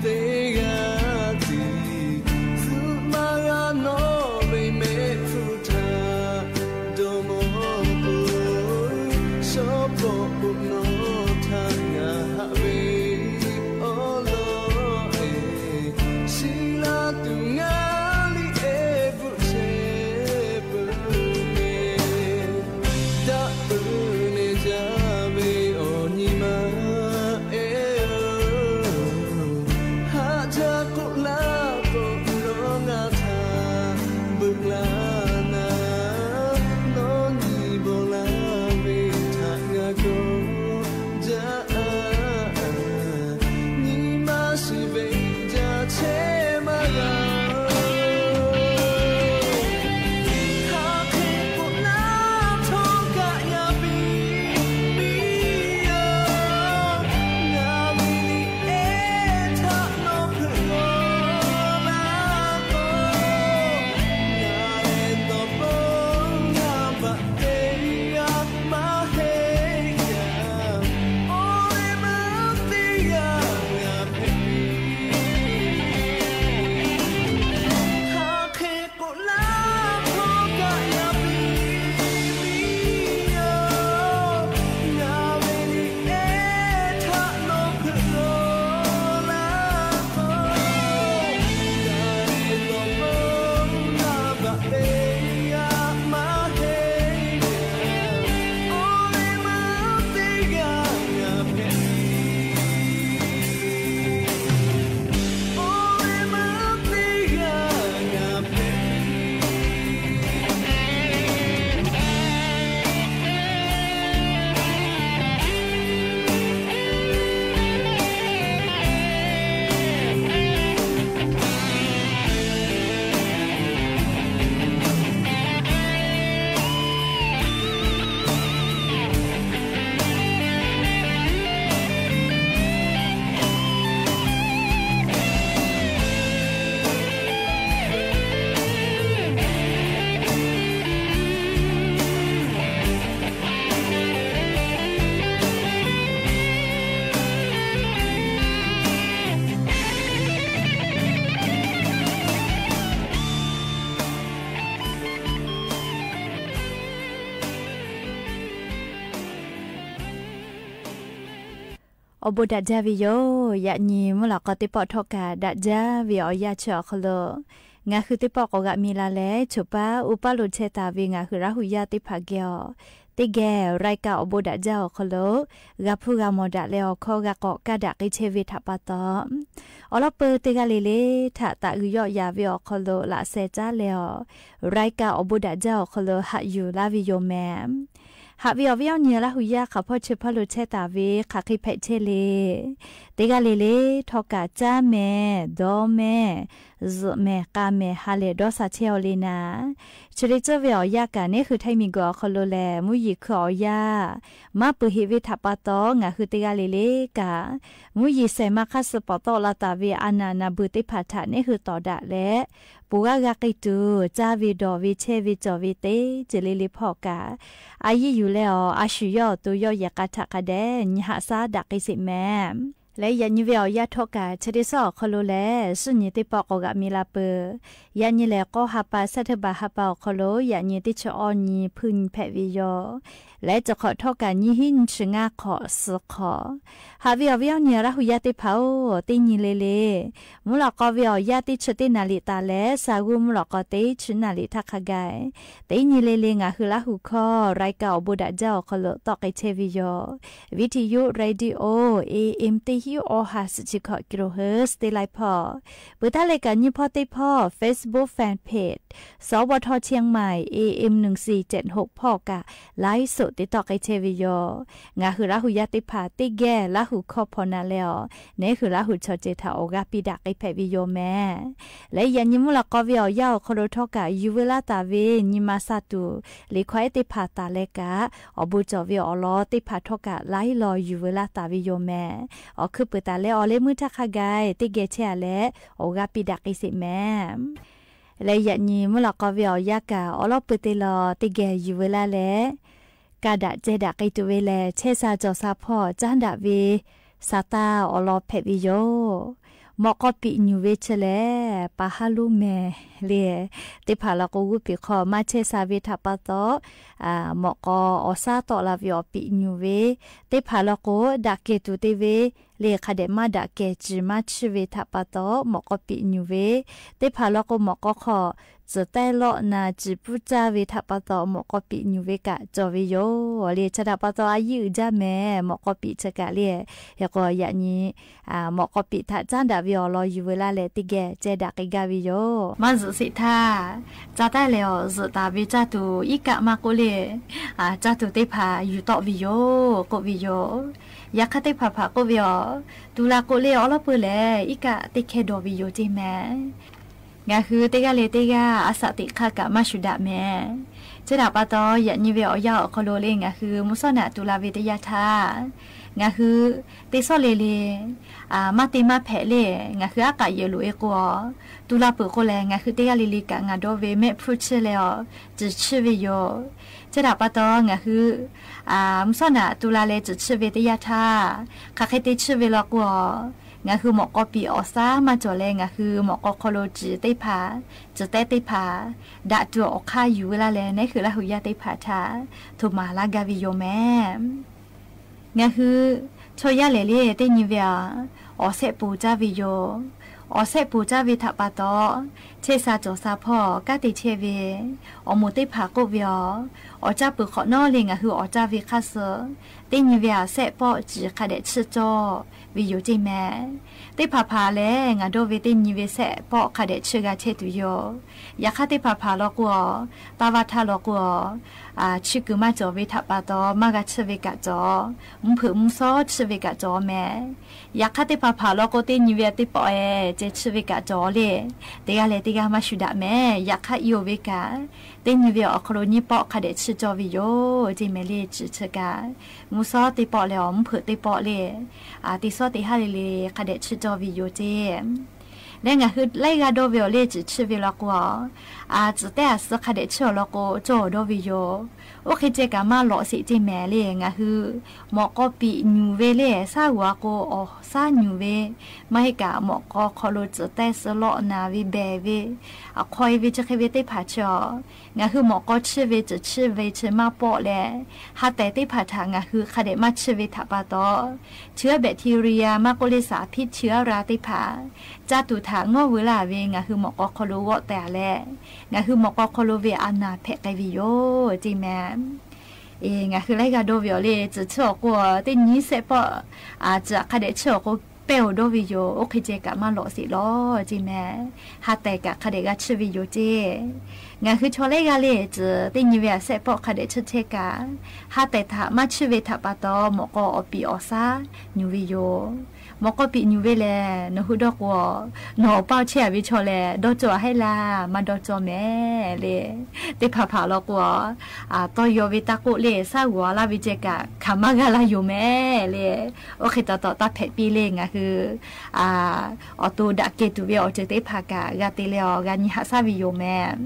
teˇ g'aˇ tiˉ, tcuhꞈ maˇ g'a nawˬ ve mehˆ hpfuhˇ htaꞈ dawˇ mawˇ k'o, shawˉ pawˆ k'o nawˬ htaꞈ ngaˬ haꞈ ve awˉ lawˉ e, shiˍ laˇ tuˬ ngaˬ liꞈ e hpfuhˇ chehˇ peuˬ ve, daꞈ peuˬ leh jaˇ ve awˬ nyi ma e oˬ, haꞈ jaˇ k'oˆ laˇ k'o nawˬ ngaˬ htaꞈ beuꞈ laˇ naˍ, nawˬ nyi bawˬ laˇ ve htaꞈ ngaˬ kawˆ Awˬ bon daꞈ jaˇ ve yoˬ. Yaꞈ nyi mvuhˇ lawꞈ k'aw teˇ pawˆ htawˇ kaꞈ daꞈ jaˇ ve awˬ yanˇ chi awˬ hk'aw lo, ngaˬ hui teˇ pawˆ k'awꞈ g'aꞈ mi la leh, choˬ paˉ uˉ paˉ lo chehˇ taˍ ve ngaˬ hui Laˇ hu yaˇ teˇ hpaˍ geh awˬ, teˇ geh รายการ awˬ bon daꞈ jaˇ awˬ hk'aw lo g'a hpuˇ g'a mawˬ daꞈ leh awˬ hkawˇ g'a k'awꞈ kaˇ daꞈ k'ai chehˇ ve htaꞈ pa taw, awˬ lawn peu teˇ g'aˇ le le htaꞈ taꞈ g'uiˬ yawˆ yaˍ ve awˬ hk'aw lo laꞈ sheh caˉ leh awˬ, รายการ awˬ bon daꞈ jaˇ awˬ hk'aw lo haꞈ yuˬ laˇ ve yoˬ mehˍ. Haꞈ ve awˬ viˉ awˬ nyi Laˇ hu yaˇ hk'aˬ hpawˇ chi hpawˇ lo chehˇ taˍ ve hk'aˬ hk'e hpehꞈ chehˇ le. Teˇ g'aˇ le le htawˇ kaꞈ caˇ mehˍ, dawˇ mehˍ, zuhꞈ mehˍ, k'a mehˍ ha lehˬ dawˇ sha chehˇ aw le naˍ. Chi le tcuhˇ ve awˬ yanˇ kaꞈ neˉ hui Htaiˇ miˬ guiˬ awˬ hk'aw lo lehˬ, mvuhˇ yeˬ hkui awˬ yanˇ maˇ peuˬ heꞈ ve htaꞈ pa taw, ngaˬ hui teˇ g'aˇ le le kaꞈ mvuhˇ yeˬ shehˍ ma hk'aˇ suh pawˍ tawˆ la taˍ ve a naˍ naˍ beuˬ teˇ hpaˍ htaꞈ neˉ hui tawˍ daꞈ leh, ponˬ g'aˇ g'a k'ai tuˬ caˇ ve dawˬ ve chehˇ ve cawˬ ve teˇ ceuˬ le le hpawˇ kaꞈ, a yiˇ yuˬ leh awˬ a shu yawˇ awˬ to yawˇ yehˬ k'a htaꞈ hk'a dehꞈ nyi haꞈ shaˉ daꞈ k'ai sheˍ mehˍ. Leh yaꞈ nyi ve awˬ yanˇ htawˇ kaꞈ chi teˇ suhˉ awˬ hk'aw lo lehˬ, suhˉ nyi teˇ pawˆ k'awꞈ g'aꞈ mi la peuˬ. Yaꞈ nyi lehˬ, k'awˇ ha pa September ha pa awˬ hk'aw lo yaꞈ nyi teˇ chi awˇ nyi hpuiˇ nyi hpehꞈ ve yoˬ. Leh chi hk'awꞈ htawˇ kaꞈ nyiˇ hinˉ nyiˇ chi ngaˇ hk'awꞈ suh hk'awꞈ. Haꞈ ve awˬ viˉ awˬ nyi Laˇ hu yaˇ teˇ hpaˍ-oˬ, teˇ nyi le le mvuhˇ lawꞈ k'aw ve awˬ yanˇ teˇ chi teˇ naˍ riˍ taˍ leh, sha g'uˇ mvuhˇ lawꞈ k'aw teˇ chi naˍ riˍ htaˇ hk'a gaˬ, teˇ nyi le le ngaˬ hui Laˇ hu hkawˇ รายการ awˬ bon daꞈ jaˇ awˬ hk'aw lo tawˆ k'ai chehˇ ve yoˬ. Viˉ hti yuˇ radio A M teˇ hinˉ awˇ ha suhˍ chi hkawꞈ kilohertz teˇ laiˉ hpawˇ, peuˬ htaˇ leh kaꞈ nyiˇ hpawˇ teˇ hpawˇ Facebook fan page สวท เชียงใหม่ A M หนึ่งสี่เจ็ดหก hpawˇ kaꞈ ไลฟ์สด te tawˆ k'ai chehˇ ve yoˬ. Ngaˬ hui Laˇ hu yaˇ teˇ hpaˍ teˇ geh Laˇ hu hkawˇ hpaw na leh awˬ, neˉ hui Laˇ hu chaw ceuˬ htaꞈ awˬ g'aˇ piˇ daꞈ k'ai hpehꞈ ve yoˬ mehˍ. Leh yaꞈ nyi mvuhˇ lawꞈ k'aw ve awˬ yanˇ awˬ hk'aw lo htawˇ kaꞈ yuˬ veu laˇ taˍ ve nyi ma sha tuˬ liꞈ hkawˇ ehˉ teˇ hpaˍ taˍ leh kaꞈ, awˬ bon cawˬ ve awˬ lawn teˇ hpaˍ htawˇ kaꞈ laiˉ law yuˬ veu laˇ taˍ ve yoˬ mehˍ. Awˬ hkui peuˬ taˍ leh awˬ leh meuˇ htaˇ hk'a gaˬ teˇ geh chehˇ a leh, awˬ g'aˇ piˇ daꞈ k'ai sheˍ mehˍ. Leh yaꞈ nyi mvuhˇ lawꞈ k'aw ve awˬ yanˇ kaꞈ awˬ lawˉ peu te law teˇ geh yuˬ veu laˇ leh, ka daꞈ ceh daꞈ k'ai tuˬ ve lehˬ, chehˇ sha cawˬ sha hpawˇ caˉ daꞈ ve sha taˇ awˬ lawn hpehꞈ ve yoˬ. Mawꞈ k'aw piꞈ nyuˬ ve chi lehˬ, pa haˉ loˉ mehˍ le. Teˇ hpaˍ law k'o g'uˇ piˍ hk'aw maˇ chehˇ sha ve htaꞈ pa taw, mawꞈ k'aw awˬ shaˉ tawˆ la ve awˬ piꞈ nyuˬ ve, teˇ hpaˍ law k'o daꞈ kehˬ tuˬ te ve le, hk'a dehꞈ maˇ daꞈ kehˬ ciˬ maˇ chiˇ ve htaꞈ pa taw mawꞈ k'aw piꞈ nyuˬ ve, teˇ hpaˍ law k'o mawꞈ k'aw hk'aw tcuhˍ tehˇ lawˆ na ciˬ puiˉ caˇ ve htaꞈ pa taw mawꞈ k'aw piꞈ nyuˬ ve kaꞈ cawˬ ve yoˬ le. Chi htaꞈ pa taw a yiˇ uiˍ jaˇ mehˍ mawꞈ k'aw piꞈ chi kaꞈ le. Hk'e k'o yaꞈ nyi mawꞈ k'aw piꞈ htaꞈ caˉ daꞈ ve awˬ lawn yuˬ veu laˇ leh teˇ geh ceh daꞈ k'ai gaˇ ve yoˬ. Maˇ zuhꞈ sheˍ htaˇ, ca taˇ lehˬ awˬ zuhꞈ taˍ ve caˇ tuˬ iˉ kaˆ maˇ k'oˆ le, caˇ tuˬ teˇ hpaˍ yuˬ tawˆ ve yoˬ k'oˆ ve yoˬ. Yaꞈ hk'aˇ teˇ hpaˍ hpaˍ k'oˆ ve awˬ, tu la k'o le awˬ lawˉ peu lehˬ iˉ kaˆ teˇ hkehˇ dawˬ ve yoˬ ceˇ mehˍ. Ngaˬ hui teˇ g'aˇ le teˇ g'aˇ a shaꞈ teꞈ hk'aˇ kaꞈ maˇ shuˍ daꞈ mehˍ. Chi htaꞈ pa taw yaꞈ nyi ve awˬ yanˇ awˬ hk'aw lo le ngaˬ hui mvuhˇ shawˉ naꞈ tu la ve teˇ yanˇ htaˇ, ngaˬ hui teˇ shawˉ le le maˇ te maˇ hpehꞈ le. Ngaˬ hui aˉ k'aꞈ yehˬ loꞈ e k'o, tu la peuˬ k'o lehˬ ngaˬ hui teˇ g'aˇ le le kaꞈ ngaˬ dawˇ ve mehˆ hpfuhˇ chiˇ leh awˬ, ciˬ chiˇ ve yoˬ. Chi htaꞈ pa taw ngaˬ hui mvuhˇ shawˉ naꞈ tu la leh ciˬ chiˇ ve teˇ yanˇ htaˇ, hk'aˬ hk'e te chiˇ ve law k'o, ngaˬ hui mawꞈ k'aw piꞈ awˬ shaˉ maˇ cawˬ leh ngaˬ hui mawꞈ k'aw hk'aw lo ciˬ teˇ hpaˍ, ciˬ tehˇ teˇ hpaˍ daꞈ tuˬ awˬ hk'aˇ yuˬ veu laˇ leh neˉ hui Laˇ hu yaˇ teˇ hpaˍ htaꞈ htoꞈ maˍ laˇ gaˇ ve yoˬ mehˍ. Ngaˬ hui chaw yaˇ lehˬ le teˇ nyi ve a, awˬ shehˆ ponˬ caˇ ve yoˬ. Awˬ shehˆ ponˬ caˇ ve htaꞈ pa taw, chehˇ sha cawˬ sha hpawˇ kanˉ te chehˇ ve awˬ moˍ teˇ hpaˍ k'oˆ ve a, awˬ caˇ peuˬ hk'awꞈ nawˉ le ngaˬ hui awˬ caˇ ve hk'aˇ suh teˇ nyi ve a shehˆ pawˆ ciˬ hk'a dehꞈ chiˇ cawˇ ve yoˬ ceˇ mehˍ. Teˇ hpaˍ hpaˍ lehˬ ngaˬ dawˇ ve teˇ nyi ve shehˆ pawˆ hk'a dehꞈ chiˇ g'a chehˇ tuˬ yoˬ. Yaꞈ hk'aˇ teˇ hpaˍ hpaˍ law k'o a, taˇ vaˇ htaˇ law k'o a, chiˇ kuiˬ maˇ cawˬ ve htaꞈ pa taw maˇ g'a chiˇ ve kaꞈ cawˬ, mvuhˇ hpeuꞈ mvuhˇ shawˉ chiˇ ve kaꞈ cawˬ mehˍ. Yaꞈ hk'aˇ teˇ hpaˍ hpaˍ law k'o teˇ nyi ve teˇ pawˆ e ceh chiˇ ve kaꞈ cawˬ le. Teˇ g'aˇ leh teˇ g'aˇ maˇ shuˍ daꞈ mehˍ. Yaꞈ hk'aˇ i oˬ ve kaꞈ, teˇ nyi ve awˬ hk'aw lo nyiˇ pawˆ hk'a dehꞈ chiˇ cawˇ ve yoˬ ceˇ mehˍ le. Ciˬ chi kaꞈ mvuhˇ shawˉ teˇ pawˆ leh awˬ mvuhˇ hpeuꞈ teˇ pawˆ le, teˇ shawˉ teˇ haˉ le le hk'a dehꞈ chiˇ cawˇ ve yoˬ ceˇ. Leh ngaˬ hui laiˉ g'aˇ dawˇ ve awˬ le, tcuhˬ chiˇ ve law k'o, a, tcuhˬ tehˉ a suh hk'a dehꞈ chiˇ awˬ lawn k'o, cawˇ awˬ dawˇ ve yoˬ. Oˇ hk'e ceh kaꞈ maˇ lawꞈ sheˍ ceˇ mehˍ le. Ngaˬ hui mawꞈ k'aw piꞈ nyuˬ ve le, shaˉ g'oꞈ a k'o awˬ shaˉ nyuˬ ve, maˇ heˆ kaꞈ mawꞈ k'aw hk'aw lo tcuhˬ tehˉ suh lawˆ naˍ ve behˬ ve, awˬ hk'aw e ve chi hk'e ve teˇ hpaˍ chi a, ngaˬ hui mawꞈ k'aw chiˇ ve tcuhˬ chiˇ ve chi maˇ pawˆ leh, ha tehˬ teˇ hpaˍ htaꞈ ngaˬ hui hk'a dehꞈ maˇ chiˇ ve htaꞈ pa taw, chi aˉ bacteria maˇ k'oˆ le, สารพิษ chi aˉ ra teˇ hpaˍ caˇ tuˬ htaꞈ ngawˇ veu laˇ ve ngaˬ hui mawꞈ k'aw hk'aw lo g'awˆ teh a leh, ngaˬ hui mawꞈ k'aw hk'aw lo ve a naˍ hpehꞈ k'ai ve yoˬ ceˇ mehˍ. Ngaˬ hui laiˉ g'aˇ dawˇ ve awˬ le, tcuhˬ chiˇ awˬ k'o, teˇ nyi sehˆ pawˆ, a, tcuhˬ hk'a dehꞈ chiˇ awˬ k'o, pehˇ awˬ dawˇ ve yoˬ. Oˇ hk'e ceh kaꞈ maˇ lawꞈ sheˍ lawˬ ceˇ mehˍ. Ha tehˬ kaꞈ hk'a dehꞈ g'a chiˇ ve yoˬ ceˇ. Ngaˬ hui chaw laiˉ g'aˇ le, tcuhˬ teˇ nyi ve a sehˆ pawˆ hk'a dehꞈ chiˇ chehˇ kaꞈ, ha tehˬ htaꞈ maˇ chiˇ ve htaꞈ pa taw, mawꞈ k'aw awˬ piꞈ awˬ shaˉ nyuˬ ve yoˬ. Mawꞈ k'aw piꞈ nyuˬ ve lehˬ, nawˬ hui dawˇ k'o, nawˬ awˬ paˇ chehˇ a ve chaw lehˬ, dawˇ cawˇ a hehˉ laˇ, maˇ dawˇ cawˇ mehˍ le. Teˇ hpaˍ hpaˍ law k'o, a, tawˇ yaw ve taˇ k'oˆ le, shaˉ g'oꞈ a laˇ ve ceh kaꞈ hk'aˬ maˇ g'a laˇ yoˬ mehˍ le. Oˇ hk'e taw taw taˇ hpehꞈ piˇ le. Ngaˬ hui, a, awˬ to daꞈ kehˬ tuˬ ve awˬ ceuˬ teˇ hpaˍ kaꞈ g'a te leh awˬ g'a nyi haꞈ shaˉ ve yoˬ mehˍ.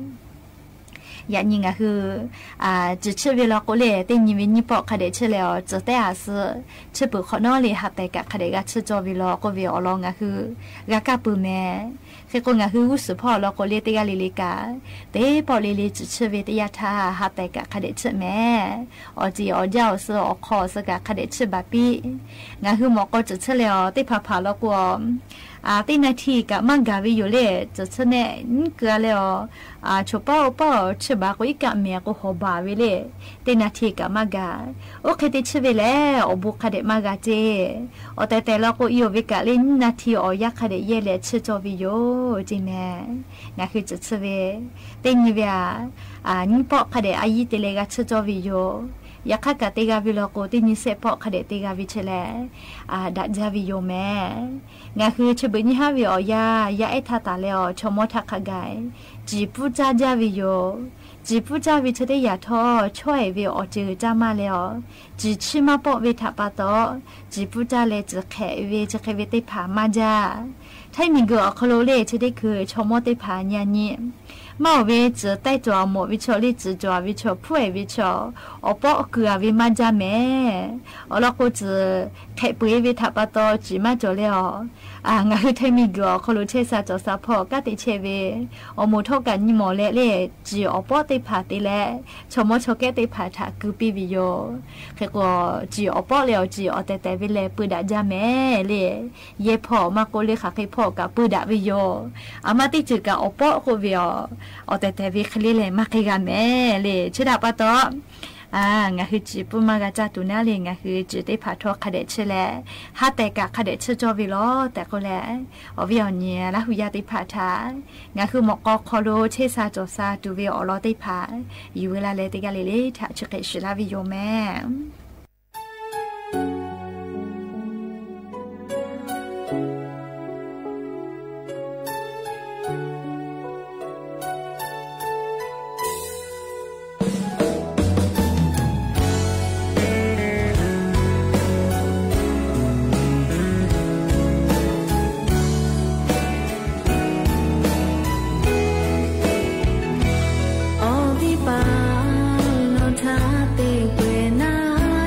Yaꞈ nyi ngaˬ hui, a, tcuhˬ chiˇ ve law k'o le, teˇ nyi ve nyiˇ pawˆ hk'a dehꞈ chiˇ leh awˬ tcuhˬ tehˉ a suh chiˇ peuˬ hk'awꞈ nawˉ le, ha tehˬ kaꞈ hk'a dehꞈ g'a chiˇ cawˇ ve law k'oˆ ve awˬ lawn ngaˬ hui g'a kaˇ peuˬ mehˍ. Hk'e k'o, ngaˬ hui g'uˇ suhˍ hpawˇ awˬ lawn k'o le, teˇ g'aˇ le le kaꞈ, teˇ pawˆ le le tcuhˬ chiˇ ve teˇ yanˇ htaˇ ha tehˬ kaꞈ hk'a dehꞈ chiˇ mehˍ. Awˬ ceˬ awˬ jaˇ awˬ suh awˬ hk'aw awˬ suh kaꞈ hk'a dehꞈ chiˇ baˬ piˇ. Ngaˬ hui mawꞈ k'aw tcuhˬ chiˇ leh awˬ teˇ hpaˍ hpaˍ law k'o, a, teˇ naˍ htiˇ kaꞈ maˇ gaˬ ve yoˬ le. Tcuhˬ chiˇ nehˆ nyiˉ keu a leh awˬ, a, choˬ paˆ oˇ paˆ awˬ chiˇ baˬ k'o, iˉ kaˆ mehˍ k'o hawˍ baˬ ve le. Teˇ naˍ htiˇ kaꞈ maˇ gaˬ. Oˇ hk'e te chiˇ ve lehˬ, awˬ bon hk'a dehꞈ maˇ g'a ceˇ. Awˬ tehˬ tehˬ law k'o, i awˬ ve kaꞈ le nyiˇ naˍ htiˇ awˬ yanˇ hk'a dehꞈ yehˇ leh chiˇ cawˇ ve yoˬ ceˇ mehˍ. Ngaˬ hui tcuhˬ chiˇ ve teˇ nyi ve a, a, nyiˇ pawˆ hk'a dehꞈ a yiˇ te leh g'a chiˇ cawˇ ve yoˬ. Yaꞈ hk'aˇ kaꞈ te g'a ve law k'o, teˇ nyi sehˆ pawˆ hk'a dehꞈ te g'a ve chi lehˬ, a, daꞈ jaˇ ve yoˬ mehˍ. Ngaˬ hui chi beuꞈ nyiˇ haˉ ve awˬ yanˇ, yaˇ ehˉ htaˇ taˍ leh awˬ chaw mawˇ htaˇ hk'a gaˬ ciˍ puˉ caˇ jaˇ ve yoˬ. Ciˍ puˉ caˇ ve chi teˇ yanˇ htawˇ, chawˇ ehˍ ve awˬ ceuˬ caˇ maˇ leh awˬ, ciˍ chiˇ maˇ pawˆ ve htaꞈ pa taw, ciˍ puˉ caˇ leh ciˍ hk'ehꞈ ve chi hk'e ve teˇ hpaˍ maˇ jaˇ. Htaiˇ miˬguiˬ awˬ hk'aw lo le chi teˇ hkui chaw mawˇ teˇ hpaˍ nyi a nyi maˇ oˬ ve, ciˍ taiˇ cawˬ a mawˬ ve chaw le, ciˍ cawˬ a ve chaw, hpuˉ ehˍ ve chaw, awˬ pawˆ keu a ve maˇ jaˇ mehˍ. Awˬ lawn k'o, ciˍ hk'ehꞈ peu eˬ ve htaꞈ pa taw ciˍ maˇ cawˬ leh awˬ, ngaˬ hui Htaiˇ miˬguiˬ awˬ hk'aw lo chehˇ sha cawˬ sha hpawˇ kanˉ te chehˇ ve awˬ moˍ htawˇ kaꞈ nyi mawˬ leh le, ciˍ awˬ pawˆ teˇ hpaˍ te leh chaw mawˇ chaw kehˉ teˇ hpaˍ htaꞈ keu piˇ ve yoˬ. Hk'e k'o, ciˍ awˬ pawˆ leh awˬ ciˍ awˬ tehˬ tehˬ ve leh peu daꞈ jaˇ mehˍ le. Yehˇ hpawˇ maˇ k'oˆ le, hk'aˬ hk'e hpawˇ kaꞈ peu daꞈ ve yoˬ. A ma teˇ ceuˬ kaꞈ awˬ pawˆ k'oˆ ve awˬ, awˬ tehˬ tehˬ ve hk'e le leh maˇ hk'e g'a mehˍ le. Chi htaꞈ pa taw, ngaˬ hui ciˍ puˉ maˇ g'a caˇ tuˬ naˉ le, ngaˬ hui ciˍ teˇ hpaˍ htawˇ hk'a dehꞈ chiˇ leh, ha tehˬ kaꞈ hk'a dehꞈ chiˇ cawˇ ve law tehꞈ k'oˆ leh, awˬ viˉ awˬ nyi Laˇ hu yaˇ teˇ hpaˍ htaꞈ ngaˬ hui mawꞈ k'aw hk'aw lo chehˇ sha cawˬ sha tuˬ ve awˬ lawn teˇ hpaˍ yuˬ veu la leh teˇ g'aˇ le le htaꞈ chi hk'e shiˍ laˇ ve yoˬ mehˍ. Awˬ viˉ paˍ, nawˬ htaꞈ te peuˬ naˉ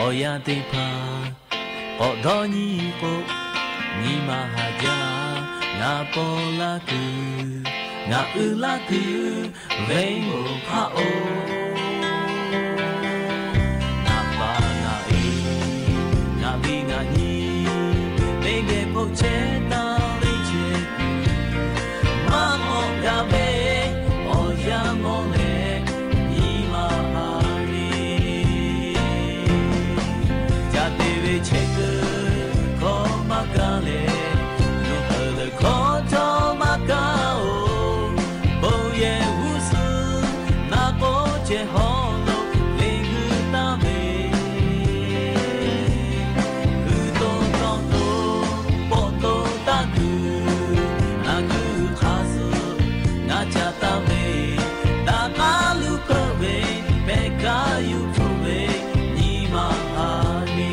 Awˬ yanˇ teˇ hpaˍ k'awꞈ dawˇ nyi k'o, nyi ma haˍ jaˇ. Ngaˬ paw laˇ kuiˬ, ngaˬ uiˍ laˇ kuiˬ, venˇ oˬ hk'aˆ oˬ. Ngaˬ pa ngaˬ e, ngaˬ ve ngaˬ nyi, teˇ geh hpoˆ chehˇ taˍ ve chehˇ kuiˬ, maˇ k'awꞈ gaˬ ve awˬ yanˇ mawˬ leh, nyi ma haˍ le. Ca te ve chehˇ kuiˬ hkawˇ maˇ kaˇ leh, nuˇ peuˬ leuˬ hkawˇ htawˇ maˇ kaˇ oˬ. Bon yehˬ g'uˇ suhˍ naˍ k'oˆ ceh hawˉ lo le g'uiˇ taˍ ve, g'uiˇ to tawˇ to, pawˆ to taˇ kuiˬ, ngaˬ kuiˬ hk'a suh ngaˬ ca taˍ ve, daꞈ k'aˉ luˇ hpeuˆ ve, pehˬ kaˇ yuˬ hpfuhˆ ve, nyi ma haˍ le.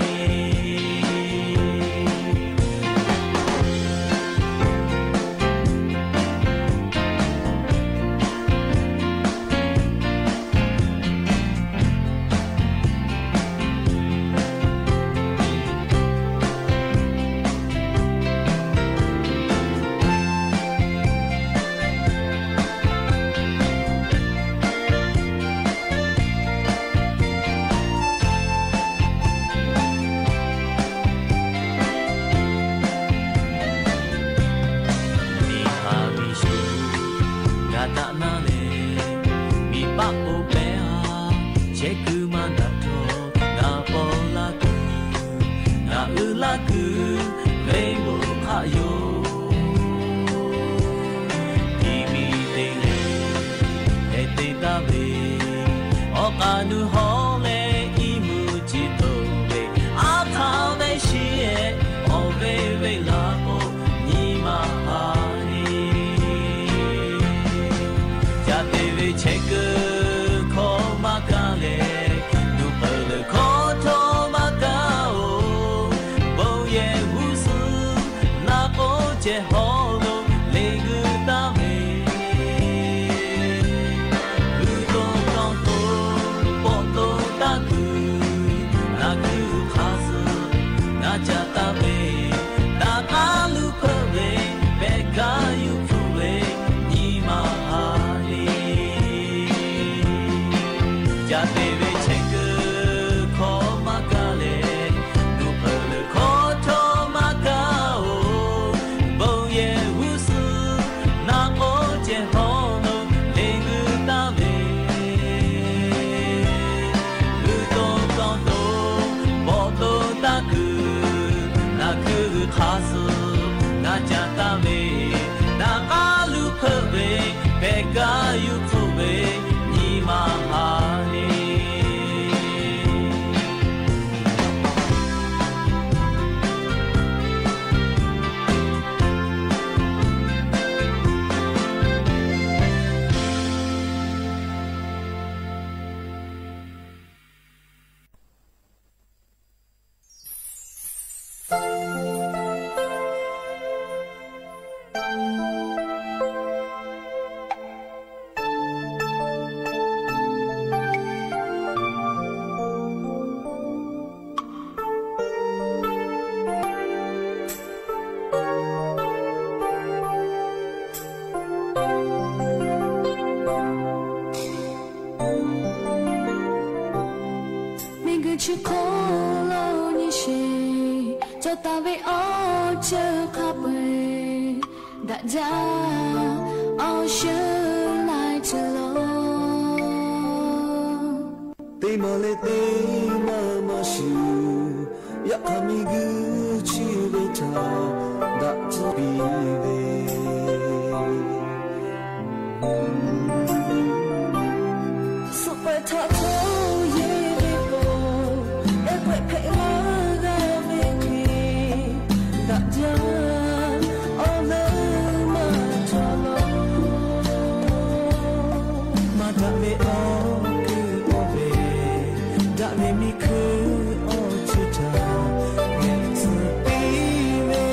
Miˬ haˍ miˬ shuˍ g'a daꞈ naˇ lehˬ, miˬ paˆ k'oˆ pehˇ a, chehˇ kuiˬ maˇ daꞈ htawˇ, ngaˬ paw laˇ kuiˬ, ngaˬ uiˍ laˇ kuiˬ, venˇ oˬ hk'aˆ yoˬ. Tiˇ miˬ te leh heh te taˍ ve, awˬ k'aˍ nuˇ hawˉ leh iˉ mvuhˇ ciˍ toˍ ve, aˉ htaˇ ve shiˍ ehˍ awˬ ve venˇ laˬ k'o, nyi ma haˍ le. Ca te ve chehˇ kuiˬ hkawˇ maˇ kaˇ leh, nuˇ peuˬ leuˬ hkawˇ htawˇ maˇ kaˇ oˬ. Bon yehˬ g'uˇ suhˍ naˍ k'oˆ ceh hawˉ lo le g'uiˇ taˍ ve, g'uiˇ to tawˇ to, pawˆ to taˇ kuiˬ, ngaˬ kuiˬ hk'a suh ngaˬ ca taˍ ve, daꞈ k'aˉ luˇ hpeuˆ ve, pehˬ kaˇ yuˬ hpfuhˆ ve, nyi ma haˍ le. Ca te ve chehˇ kuiˬ hkawˇ maˇ kaˇ leh, nuˇ peuˬ leuˬ hkawˇ htawˇ maˇ kaˇ oˬ. Bon yehˬ g'uˇ suhˍ naˍ k'oˆ ceh hawˉ lo le g'uiˇ taˍ ve, g'uiˇ to tawˇ to, pawˆ to taˇ kuiˬ, ngaˬ kuiˬ hk'a suh ngaˬ ca taˍ ve, daꞈ k'aˉ luˇ hpeuˆ ve, pehˬ kaˇ yuˬ hpfuhˆ ve, nyi ma haˍ le. Miˬguiˬ chi hk'oˆ lo nyi sheˍ cawˬ taˍ ve awˬ ceuˬ hk'a peu-eˬ, daꞈ jaˇ awˬ shu laiˉ ceuˬ lo. Teˇ maˬ leh teˇ maˬ maˇ shuˍ, yaꞈ hk'aˇ miˬguiˬ chi ve htaꞈ daꞈ tcuhˉ piˇ ve. Suhˍ pehˍ htaꞈ hto yehˇ ve k'o, ehˉ pehꞈ hpehꞈ la g'a ve hk'e, daꞈ jaˇ awˬ leuˉ maˇ cawˬ la. Maˇ daꞈ ve awˬ kuiˬ oˇ ve, daꞈ ve miˬ hkuiˇ awˬ ceuˬ htaꞈ geh tcuhˉ piˇ ve.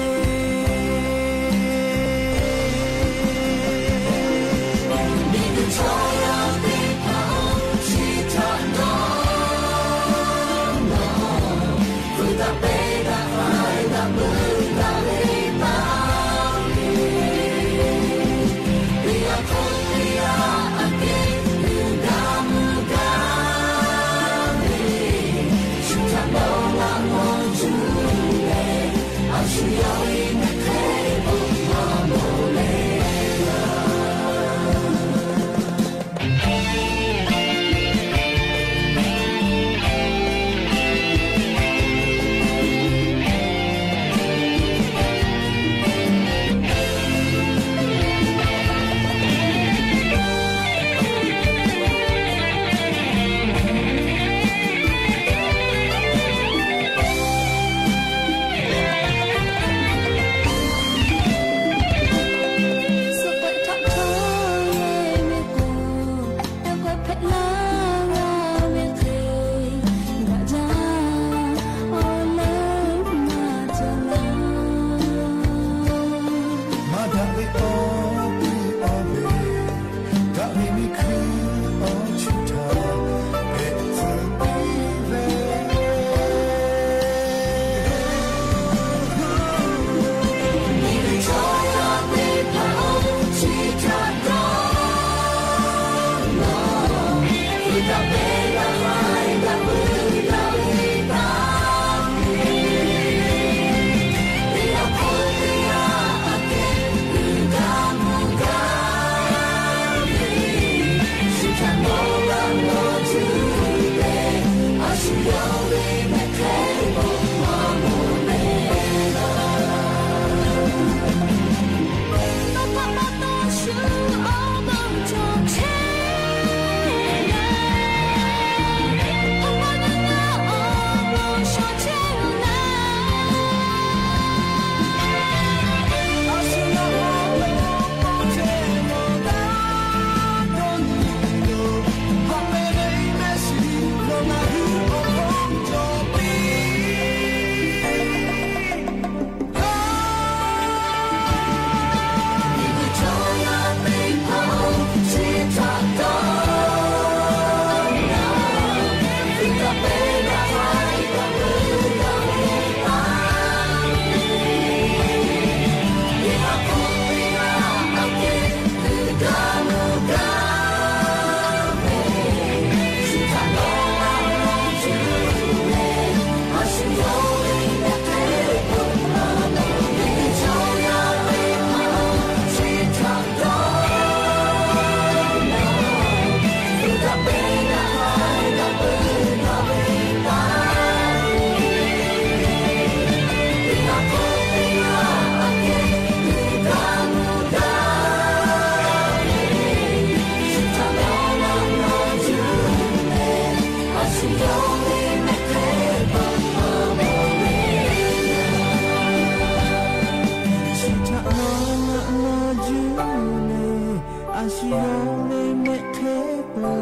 Shiˍ yawˇ leh mehˆ hk'e k'o,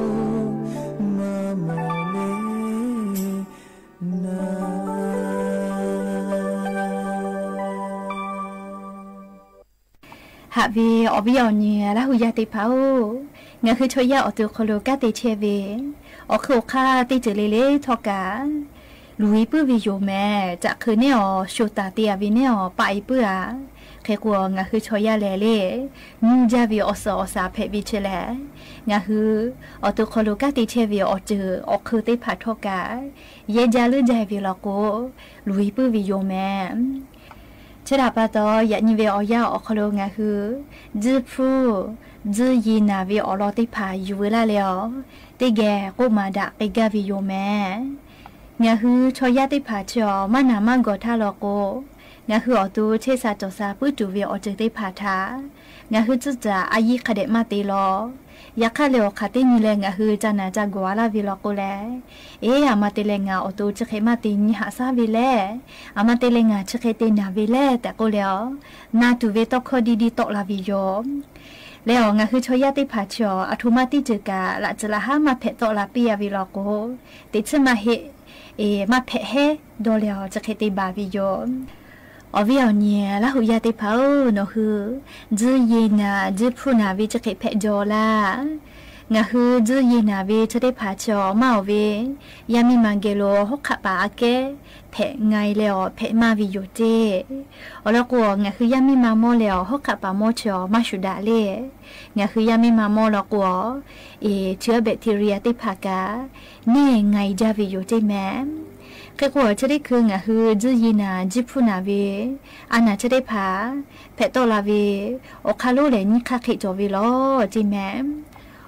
maˇ mawˬ le naˍ. Haꞈ ve awˬ viˉ awˬ nyi Laˇ huˍ yaˇ teˇ hpaˍ-oˬ, ngaˬ hui chaw yaˇ awˬ to hk'aw lo kanˉ te chehˇ ve awˬ hk'eun awˬ hk'aˇ teˇ ceuˬ le le htawˇ kaꞈ, luˬ e puiˉ ve yoˬ mehˍ. Caꞈ hk'eu neˉ awˬ sho taˍ te a ve neˉ awˬ paˆ e puiˉ a. Hk'e k'o, ngaˬ hui chaw yaˇ lehˬ le, nyi jaˇ ve awˬ suhˍ awˬ shaˍ hpehꞈ ve chi lehˬ, ngaˬ hui awˬ to hk'aw lo kanˉ te chehˇ ve awˬ ceuˬ awˬ hk'eun teˇ hpaˍ htawˇ kaꞈ, yehˇ jaˇ leuˉ jaˇ ve law k'o, luˬ e puiˉ ve yoˬ mehˍ. Chi htaꞈ pa taw, yaꞈ nyi ve awˬ yanˇ awˬ hk'aw lo ngaˬ hui tzuhˇ hpfuhˇ tzuhˇ ye naˍ ve awˬ lawn teˇ hpaˍ yuˬ veu laˇ leh awˬ, teˇ geh k'oˆ maˍ daꞈ k'ai gaˇ ve yoˬ mehˍ. Ngaˬ hui chaw yaˇ teˇ hpaˍ chi awˬ maˇ naˍ maˇ gawˬ htaˇ law k'o, ngaˬ hui awˬ to chehˇ sha cawˬ sha puiˉ tuˬ ve awˬ ceuˬ teˇ hpaˍ htaꞈ ngaˬ hui tcuhˉ taˍ a yiˇ hk'a dehꞈ maˇ te law. Yaꞈ hk'aˇ leh awˬ hk'aˬ teˇ nyi leh ngaˬ hui ca naˍ ca gawˬ a laˇ ve law k'o leh, eˬ, aˬ ma te leh ngaˬ awˬ to chi hk'e maˇ te nyi haꞈ shaˉ ve leh, aˬ ma te leh ngaˬ chi hk'e te naˍ ve leh tehꞈ k'oˆ leh awˬ, na tuˬ ve tawˇ hkawˇ diˇ diˇ tawˆ la ve yoˬ. Leh awˬ, ngaˬ hui chaw yaˇ teˇ hpaˍ chi awˬ aˬ htoꞈ ma teˇ ceuˬ kaꞈ laꞈ tcuh laꞈ haˉ maˇ hpehꞈ tawˆ la piˇ a ve law k'o, teꞈ chiˉ maˇ heˆ, eˬ, maˇ hpehꞈ heˉ dawˇ leh awˬ chi hk'e te baˬ ve yoˬ. Awˬ viˉ awˬ nyi Laˇ huˍ yaˇ teˇ hpaˍ-oˬ, nawˬ hui tzuhˇ ye naˍ tzuhˇ hpfuhˇ naˍ ve chi hk'e hpehꞈ jaw laˇ. Ngaˬ hui tzuhˇ ye naˍ ve chi teˇ hpaˍ chi awˬ maˇ awˬ ve, yaˇ miˇ ma geh lo hawˉ hk'aˆ paˍ aꞈ kehˉ hpehꞈ nga e leh awˬ hpehꞈ maˇ ve yoˬ ceˇ. Awˬ lawn k'o, ngaˬ hui yaˇ miˇ ma mawˇ leh awˬ hawˉ hk'aˆ paˍ mawˇ chi awˬ maˇ shuˍ daꞈ le. Ngaˬ hui yaˇ miˇ ma mawˇ law k'o, eˬ, chi bacteria teˇ hpaˍ kaꞈ neˇ nga e jaˇ ve yoˬ ceˇ mehˍ. Hk'e k'o, chi teˇ hkui ngaˬ hui tzuhˇ ye naˍ tzuhˇ hpfuhˇ naˍ ve a naˍ chi teˇ hpaˍ hpehꞈ tawˆ la ve awˬ hk'aˇ lonˉ lehˬ nyiˇ hk'aˇ hk'e cawˬ ve lawˬ ceˇ mehˍ.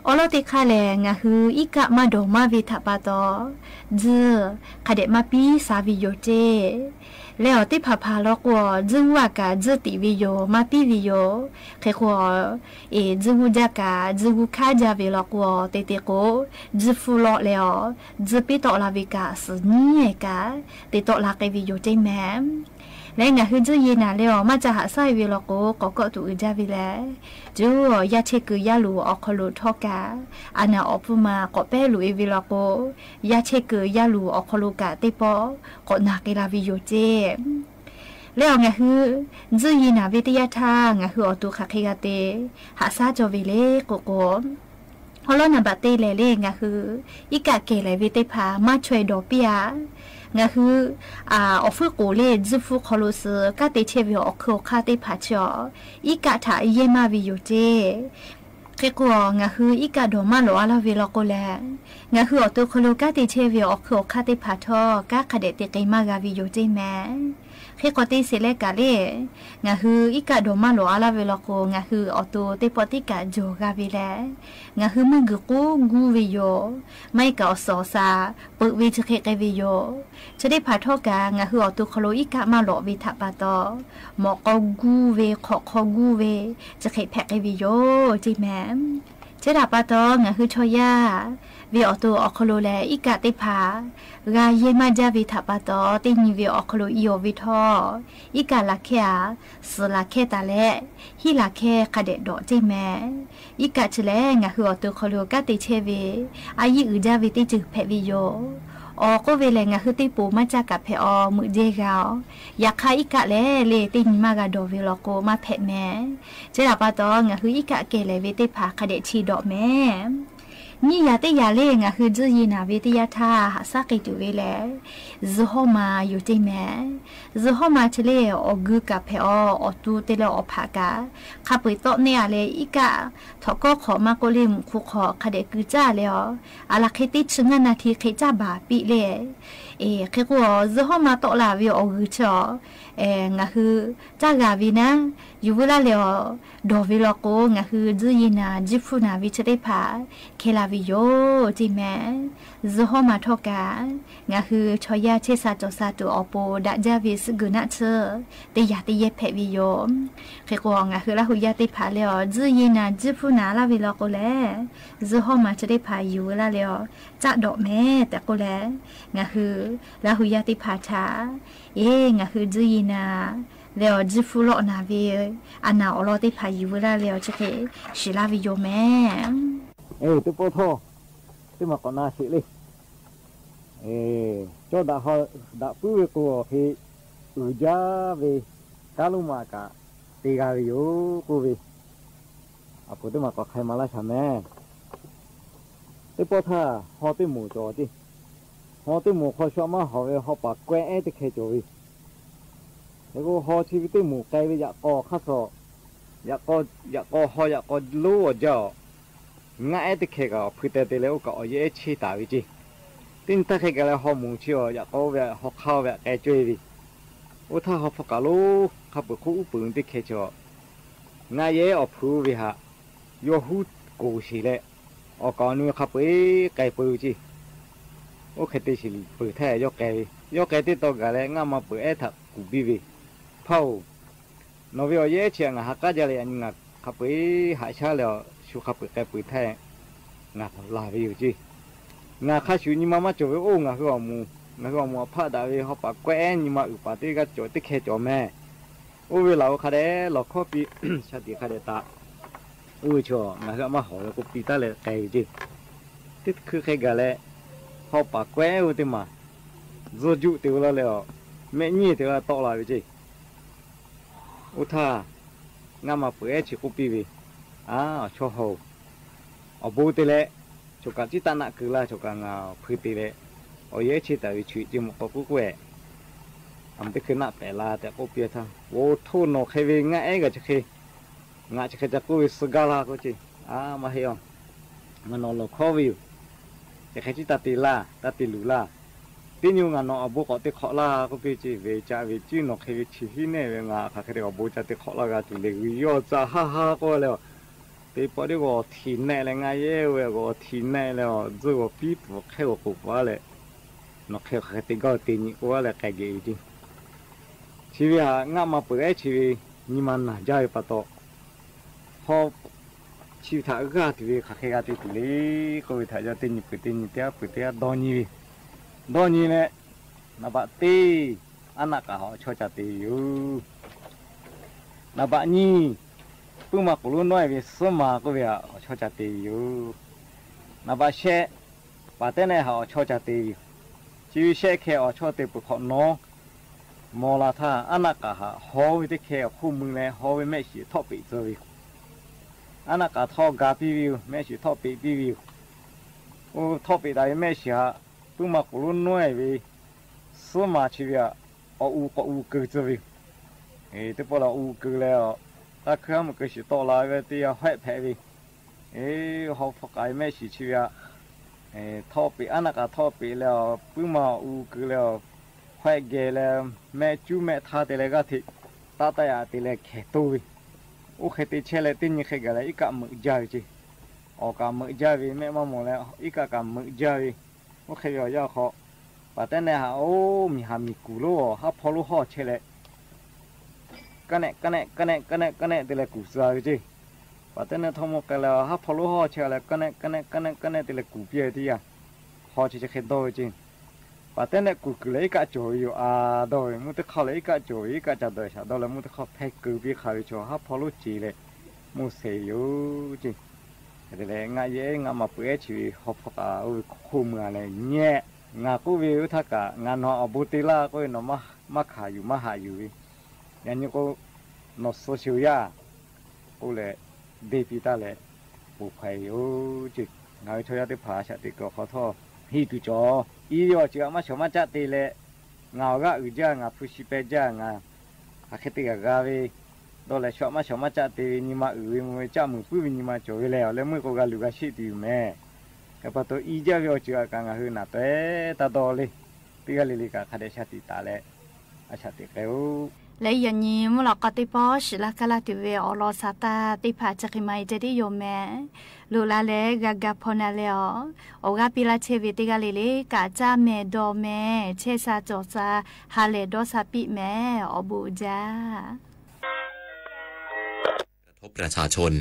Awˉ lawˉ teˇ hk'aˇ lehˬ, ngaˬ hui iˉ kaˆ maˇ dawˬ maˇ ve htaꞈ pa taw, tzuhˇ hk'a dehꞈ maˇ piˇ sha ve yoˬ ceˇ. Leh awˬ teˇ hpaˍ hpaˍ law k'o, tzuhˇ g'uˇ a kaꞈ tzuhˇ tiꞈ ve yoˬ, maˇ piˇ ve yoˬ. Hk'e k'o, eˬ, tzuhˇ g'uˇ jaˇ kaꞈ tzuhˇ g'uˇ hkanˉ jaˇ ve law k'o, te te k'o, tzuhˇ hpfuhˇ lawˆ leh awˬ, tzuhˇ piˇ tawˆ la ve kaꞈ suhˍ nyiˉ e kaꞈ te tawˆ la k'ai ve yoˬ ceˇ mehˍ. Leh ngaˬ hui tzuhˇ ye naˍ leh awˬ maˇ ca haꞈ shaˉ e ve law k'o, k'awꞈ kawˆ tuˬ uiˍ jaˇ ve lehˬ, cuˇ awˬ yaˇ chehˇ kuiˬ yaˇ luˬ awˬ hk'aw lo htawˇ kaꞈ, a naˍ awˬ hpfuhˇ ma k'awꞈ pehˉ loꞈ e ve law k'o, yaˇ chehˇ kuiˬ yaˇ luˬ awˬ hk'aw lo kaꞈ teˇ pawˆ k'awꞈ naˬ k'ai la ve yoˬ ceˇ. Leh awˬ, ngaˬ hui tzuhˇ ye naˍ ve teˇ yanˇ htaˇ ngaˬ hui awˬ to hk'aˬ hk'e g'a te haꞈ shaˉ cawˬ ve le k'oˆ k'o, awˉ lawˉ naˍ baꞈ te lehˬ le, ngaˬ hui iˉ kaˆ kehˬ lehˬ ve teˇ hpaˍ maˇ chaweh dawˬ piˇ a. Ngaˬ hui awˬ hpfuhˇ k'oˍ le tzuhˇ hpfuhˇ hk'aw lo suh kanˉ te chehˇ ve awˬ hk'eun awˬ hk'aˇ teˇ hpaˍ chi awˬ, iˉ kaˆ htaꞈ yehˇ maˇ ve yoˬ ceˇ. Hk'e k'o, ngaˬ hui iˉ kaˆ dawˬ maˇ lawꞈ a laˇ ve law k'o lehˬ, ngaˬ hui awˬ to hk'aw lo kanˉ te chehˇ ve awˬ hk'eun awˬ hk'aˇ teˇ hpaˍ htawˇ kanˉ hk'a dehꞈ te k'ai maˇ g'a ve yoˬ ceˇ mehˍ. Hk'e k'o, teˇ sheˍ leh kaꞈ le, ngaˬ hui iˉ kaˆ dawˬ maˇ lawꞈ a laˇ ve law k'o, ngaˬ hui awˬ to teˇ pawˆ tiˉ kaꞈ jawˬ g'a ve leh, ngaˬ hui meuˇ g'uiˬ k'oˉ guˇ ve yoˬ. Maˇ heˆ kaꞈ awˬ suhˍ awˬ shaˍ peuꞈ ve chi hk'e k'ai ve yoˬ. Chi teˇ hpaˍ htawˇ kaꞈ ngaˬ hui awˬ to hk'aw lo iˉ kaˆ maˇ lawꞈ ve htaꞈ pa taw, mawꞈ k'aw guˇ ve, hk'awꞈ hk'aw guˇ ve chi hk'e hpehꞈ k'ai ve yoˬ ceˇ mehˍ. Chi htaꞈ pa taw, ngaˬ hui chaw yaˇ ve awˬ to awˬ hk'aw lo lehˬ, iˉ kaˆ teˇ hpaˍ g'a yehˇ maˇ jaˇ ve htaꞈ pa taw, teˇ nyi ve awˬ hk'aw lo i awˬ ve htawˇ, iˉ kaˆ laˬ hkehˇ a, suhˍ laˬ hkehˇ taˍ leh, hiˉ laˬ hkehˇ hk'a dehꞈ dawꞈ ceˇ mehˍ. Iˉ kaˆ chi lehˬ, ngaˬ hui awˬ to hk'aw lo kanˉ te chehˇ ve a yiˇ uiˍ jaˇ ve teˇ ceuˬ hpehꞈ ve yoˬ. Awˬ k'oˆ ve lehˬ, ngaˬ hui teˇ poˬ maˇ caˇ kaꞈ hpehꞈ awˬ meuꞈ jehˇ g'a awˬ. Yaꞈ hk'aˇ, iˉ kaˆ lehˬ le, teˇ nyi maˇ g'a dawˬ ve law k'o, maˇ hpehꞈ mehˍ. Chi htaꞈ pa taw, ngaˬ hui iˉ kaˆ kehˬ lehˬ ve teˇ hpaˍ hk'a dehꞈ chi dawꞈ mehˍ. Nyiˇ yaꞈ teˇ yaꞈ le, ngaˬ hui tzuhˇ ye naˍ ve teˇ yanˇ htaˇ haꞈ shaˉ k'ai tuˬ ve lehˬ, zuhꞈ hawˇ ma yoˬ ceˇ mehˍ. Zuhꞈ hawˇ ma chi le, awˬ gui kaꞈ hpehꞈ awˬ, awˬ tu te leh awˬ hpaꞈ kaꞈ hk'a peu-eˬ tawˆ neˇ a leh, iˉ kaˆ htawnˍ kawˉ hk'awꞈ maˇ k'oˆ le, mvuhꞈ hk'u hk'awꞈ hk'a dehꞈ keu caˇ leh awˬ, a laˬ hk'e teˇ chi ngaˇ naˍ hti hk'e caˇ baˬ piˇ le. Eˬ, hk'e k'o, zuhꞈ hawˇ ma tawˆ la ve awˬ g'uiˬ chi awˬ, ngaˬ hui caˇ g'a ve naˉ, yuˬ veu laˇ leh awˬ, dawˬ ve law k'o, ngaˬ hui tzuhˇ ye naˍ tzuhˇ hpfuhˇ naˍ ve chi teˇ hpaˍ hkeh la ve yoˬ ceˇ mehˍ. Zuhꞈ hawˇ ma htawˇ kaꞈ, ngaˬ hui chaw yaˇ chehˇ sha cawˬ sha tuˬ awˬ pon daꞈ jaˇ ve suhˆ geuꞈ naˆ tsuhˇ teˇ yaꞈ teˇ yehˇ hpehꞈ ve yoˬ. Hk'e k'o, ngaˬ hui Laˇ huˍ yaˇ teˇ hpaˍ leh awˬ, tzuhˇ ye naˍ tzuhˇ hpfuhˇ naˍ laˇ ve law k'o lehˬ, zuhꞈ hawˇ ma chi teˇ hpaˍ yuˬ veu laˇ leh awˬ, caˇ dawꞈ mehˍ tehꞈ k'oˆ leh, ngaˬ hui Laˇ huˍ yaˇ teˇ hpaˍ htaꞈ, eˬ, ngaˬ hui tzuhˇ ye naˍ Leh awˬ jiˇ hpu lawˆ naˍ ve, a naˍ awˬ lawn teˇ hpaˍ yuˬ veu laˇ ve awˬ chi hk'e shiˍ laˇ ve yoˬ mehˍ. Teˇ pawˆ htawˇ, teˇ maˬ k'awꞈ na sheˍ le. Cawˇ daꞈ ha daꞈ puiˉ ve k'o, awˬ hk'e uiˍ jaˇ ve kanˉ lonˉ ma kaꞈ te g'a ve yoˬ k'oˆ ve, a poˍ teˇ maˬ k'awꞈ hk'ai maˍ laˇ shaˍ mehˍ. Teˇ pawˆ htaˇ, haw teˇ moˍ cawˬ ceˇ. Haw teˇ moˍ hk'aw shu maˇ hawˍ ve haw paˍ kawehˇ ehˉ teˇ hkeh cawˬ ve. Hk'e k'o, haw chi ve teˇ moˍ k'ai ve yaꞈ k'aw hk'aˇ suh, yaꞈ k'aw, yaꞈ k'aw haw yaꞈ k'aw lonˉ awˬ jaˇ awˬ, ngaˆ ehˉ teˇ hkeh kaꞈ awˬ hpui teh te leh oˇ kaꞈ awˬ yehˇ ehˉ cheˇ taˍ ve ceˇ. Teˇ nyi htaˇ hk'e gaˬ leh haw moˍ chi awˬ yaꞈ k'aw oˇ ve haw hk'aˇ oˇ ve htaꞈ k'ai cawˇ e ve, oˇ htaˇ haw hpu kaꞈ lonˉ hk'a peuˬ hk'oˆ uˉ peunˍ teˇ hkeh chi ngaˆ ehˉ awˬ hpui oˇ ve htaꞈ yawˇ huˉ k'oˍ sheˍ leh, awˬ kaˍ awˬ nu hk'a peu-eˬ k'ai peu ceˇ. Oˇ hk'e te shiˍ peuˬ htaˇ yawˇ k'ai ve, yawˇ k'ai teˇ taw gaˬ leh ngaˆ ma peuˬ ehˉ htaꞈ kuˬ biˇ ve, Hpaˇ-oˬ, nawˬ ve awˬ yehˇ ehˉ chi htaꞈ ngaˬ ha k'aˉ jaˇ leh, yaꞈ nyi ngaˬ hk'a peu-eˬ haꞈ shaˉ leh awˬ shu hk'a peu-eˬ k'ai peu htaˇ ngaˬ laˬ ve yoˬ ceˇ. Ngaˬ hk'a shuˍ nyi ma maˇ cawˬ ve, oˇ ngaˬ hui awˬ moˍ, ngaˬ hui awˬ moˍ awˬ hpaˆ daꞈ ve haw paˍ kawehˇ ehˉ nyi ma uiˍ paˍ teˇ g'aˇ cawˬ teˇ hkeh cawˬ mehˍ. Oˇ ve laˬ-oˬ hk'a dehꞈ lawˬ hkawˉ piˇ, shaˍ tiꞈ hk'a dehꞈ taꞈ. Oˇ ve chaw ngaˬ hui htaꞈ maˇ hawˍ ve k'oˆ piˇ taˉ leh k'ai ve ceˇ. Teˇ hkui hk'e gaˬ leh, haw paˍ kawehˇ ehˉ oˇ teˇ maˬ zuhˇ juˆ te-o laˇ leh awˬ, mehˆ nyiˇ te-o laˇ tawˆ la ve ceˇ. Oˇ htaˇ, ngaˆ ma peuˬ ehˉ chi k'oˆ piˇ ve, A, awˬ chawˇ haw-oˬ, awˬ bon te leh, choˬ kaꞈ ciˉ taˆ naˆ keu laˇ, choˬ kaꞈ ngaˬ hpui te leh, awˬ yehˇ ehˉ cheˇ taˍ ve chi ceˇ mawˬ k'aw k'oˆ k'oˆ-e, a, teˇ hkui naˆ pehˍ la tehꞈ k'oˆ piˇ htaˇ, Oˬ htoˇ, nawˬ hk'e ve ngaˆ ehˉ gaˬ chi hk'e ngaˬ chi hk'e ca k'oˆ ve suh gaˇ la k'oˆ ceˇ. A, maˇ heˆ-oˬ, ngaˬ nawˬ lawˬ hkawˉ ve yoˬ. Chi hk'e ciˉ taˇ te laˇ, taˇ te luˬ laˇ. Teˇ nyi ngaˬ nawˬ awˬ bon k'awꞈ te hk'awꞈ laˇ k'oˆ piˇ ceˇ. Ve caꞈ ve ciˉ nawˬ hk'e ve chi hiˉ nehˆ ve ngaˬ hk'aˬ hk'e te awˬ bon ca te hk'awꞈ laˇ g'a tuˬ le, G'uiˬ yaˇ ca haˆ haˆ k'oˆ leh, teˇ pawˆ teˇ g'aˇ awˬ htiˍ nehˆ leh ngaˆ ehˉ ve awˬ htiˍ nehˆ leh awˬ tzuhˇ g'awˬ piˉ pfuhˍ hk'ehˇ g'awˬ k'oˍ paˍ leh, nawˬ hk'e hk'aˬ hk'e te gaˇ te nyi k'oˆ leh k'ai geh ve ceˇ. Chi ve htaꞈ ngaˆ ma peuˬ ehˉ chi ve nyi ma naˬ jaˇ ve pa taw, hawˉ chi ve htaꞈ g'aˇ tuˬ ve hk'aˬ hk'e g'a te tuˬ le k'oˆ ve htaꞈ yawˇ teˇ nyi peuˬ teˇ nyi teˇ g'aˇ peuˬ teˇ g'aˇ dawˇ nyi ve, dawˇ nyi leh, naˍ baꞈ teˇ, aˉ naˆ k'aꞈ htaꞈ awˬ chawˇ ca te ve yoˬ. Naˍ baꞈ nyiˇ, puiˉ ma k'oˍ lonˉ nawˉ-e ve suhˉ ma k'oˆ ve htaꞈ awˬ chawˇ ca te ve yoˬ. Naˍ baꞈ shehˆ, paˍ tehˉ nehˆ htaꞈ awˬ chawˇ ca te ve yoˬ. Chi ve shehˆ hkeh awˬ chawˇ te peuˬ hk'awꞈ nawˉ, mawˬ la htaˇ aˉ naˆ k'aꞈ htaꞈ haw ve teˇ hkeh awˬ hk'oˆ mui leh haw ve mehˆ shiˍ htawˆ peꞈ tcuh ve yoˬ. Aˉ naˆ k'aꞈ htawˇ ga piˇ ve yoˬ. Mehˆ shiˍ htawˆ peꞈ piˇ ve yoˬ. Oˇ htawˆ peꞈ taˍ ve mehˆ shiˍ htaꞈ puiˉ ma k'oˍ lonˉ nawˉ-e ve suhˉ ma chi ve htaꞈ awˬ u k'awꞈ u keu tcuh ve yoˬ. Teˇ pawˆ lehˬ awˬ u keu leh, taˇ hkuiˇ haˉ meuꞈ keu shiˍ tawˆ la ve teˇ yanˇ hawehˆ hpehꞈ ve, haw hpu k'aꞈ ve mehˆ shiˍ chi ve htaꞈ htawˆ peꞈ, aˉ naˆ k'aꞈ htawˆ peꞈ leh, puiˉ ma awˬ u keu leh, hawehˆ geh leh, mehˆ cuˉ mehˆ htaˇ te leh g'aˇ hteꞈ taˇ taˆ yaꞈ te leh hkehˍ toˇ ve, oˇ hk'e te chehˇ leh teˇ nyi hk'e gaˬ leh iˉ kaˆ meuꞈ jaˇ ve ceˇ. Awˬ kaꞈ meuꞈ jaˇ ve, mehˆ maˇ mawˬ leh iˉ kaˆ kaꞈ meuꞈ jaˇ ve, oˇ hk'e ve awˬ yanˇ hk'aw, paˍ tehˉ nehˆ htaꞈ oˇ miˬ haˍ miˬ kuˬ lonˉ awˬ haˉ hpawˇ lonˉ hawˇ chehˇ leh, kaˇ nehˆ kaˇ nehˆ kaˇ nehˆ kaˇ nehˆ kaˇ nehˆ te leh kuˬ tcuh ve ceˇ. Paˍ tehˉ nehˆ htawˇ mawˇ k'ai leh haˉ hpawˇ lonˉ hawˇ chehˇ leh kaˇ nehˆ kaˇ nehˆ kaˇ nehˆ kaˇ nehˆ te leh kuˬ piˇ ve teˇ yanˇ, haw chi chi hk'e dawˇ ve ceˇ. Paˍ tehˉ nehˆ kuˬ kuiˬ leh iˉ kaˆ cawˬ ve yoˬ. A, dawˇ ve mvuhˇ teˇ hk'aw leh iˉ kaˆ cawˬ ve, iˉ kaˆ ca dawˬ shaˍ dawˇ leh mvuhˇ teˇ hk'aw hpehˇ keu piˇ hk'a ve chaw haˉ hpawˇ lonˉ ceˬ leh mvuhˇ shehˍ ve yoˬ ceˇ. Hk'e te leh ngaˆ yehˉ ngaˆ ma peuˬ ehˉ chi ve haw hpawˇ k'aꞈ oˇ ve hk'oˆ mui a leh nyehˆ, ngaˬ k'oˆ ve oˇ htaˇ kaꞈ ngaˬ nawˬ awˬ bon te laˇ k'oˆ ve nawˬ maˇ hkanˍ yuˬ maˇ haꞈ yuˬ ve, yaꞈ nyi k'o, nawˬ suh sheu yaˇ k'oˆ leh, deˇ piˇ taˉ leh, ponˬ hpaweh ve yoˬ ceˇ. Ngaˬ hui chaw yaˇ teˇ hpaˍ a shaꞈ teꞈ kuiˬ awˬ hk'aw htawˇ, hiˇ tuˬ cawˬ. Iˉ ve awˬ ceuˬ htaꞈ maˇ shawˍ maˇ caˆ te leh, ngaˬ awˬ g'aˇ uiˍ jaˇ, ngaˬ hpu shi peh jaˇ, ngaˬ hk'aˬ hk'e te g'a g'a ve, dawˇ leh shu htaꞈ maˇ shawˍ maˇ caˆ te ve nyi ma uiˍ ve mvuh ve caˆ muiˬ puiˉ ve nyi ma cawˬ ve lehˬ, awˬ leh meuˇ k'o g'a luˬ g'a sheˆ tuˬ yoˬ mehˍ. Hk'e pa taw, i jaˇ ve awˬ ceuˬ htaꞈ kaꞈ ngaˬ hui naˬ taweh taˇ dawˇ le. Teˇ g'aˇ le le kaꞈ hk'a dehꞈ shaˍ tiꞈ taˍ leh, a shaꞈ teꞈ k'ai-oˬ. Leh yaꞈ nyi mvuhˇ lawꞈ k'aw teˇ pawˆ shiˍ laˇ kaˇ laˇ tuˬ ve awˬ lawn saˍ taˇ teˇ hpaˍ chi hk'e ma e ceh tiˉ yoˬ mehˍ. Loꞈ la leh g'a ga hpaw na leh awˬ, awˬ g'aˇ piˇ laˇ chehˇ ve teˇ g'aˇ le le kaꞈ caˇ mehˍ dawˬ mehˍ chehˇ sha cawˬ sha ha lehˬ dawˇ sha piˇ mehˍ. Awˬ bon uiˍ jaˇ. กระทบประชาชน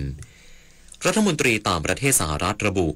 รัฐมนตรีต่างประเทศสหรัฐระบุ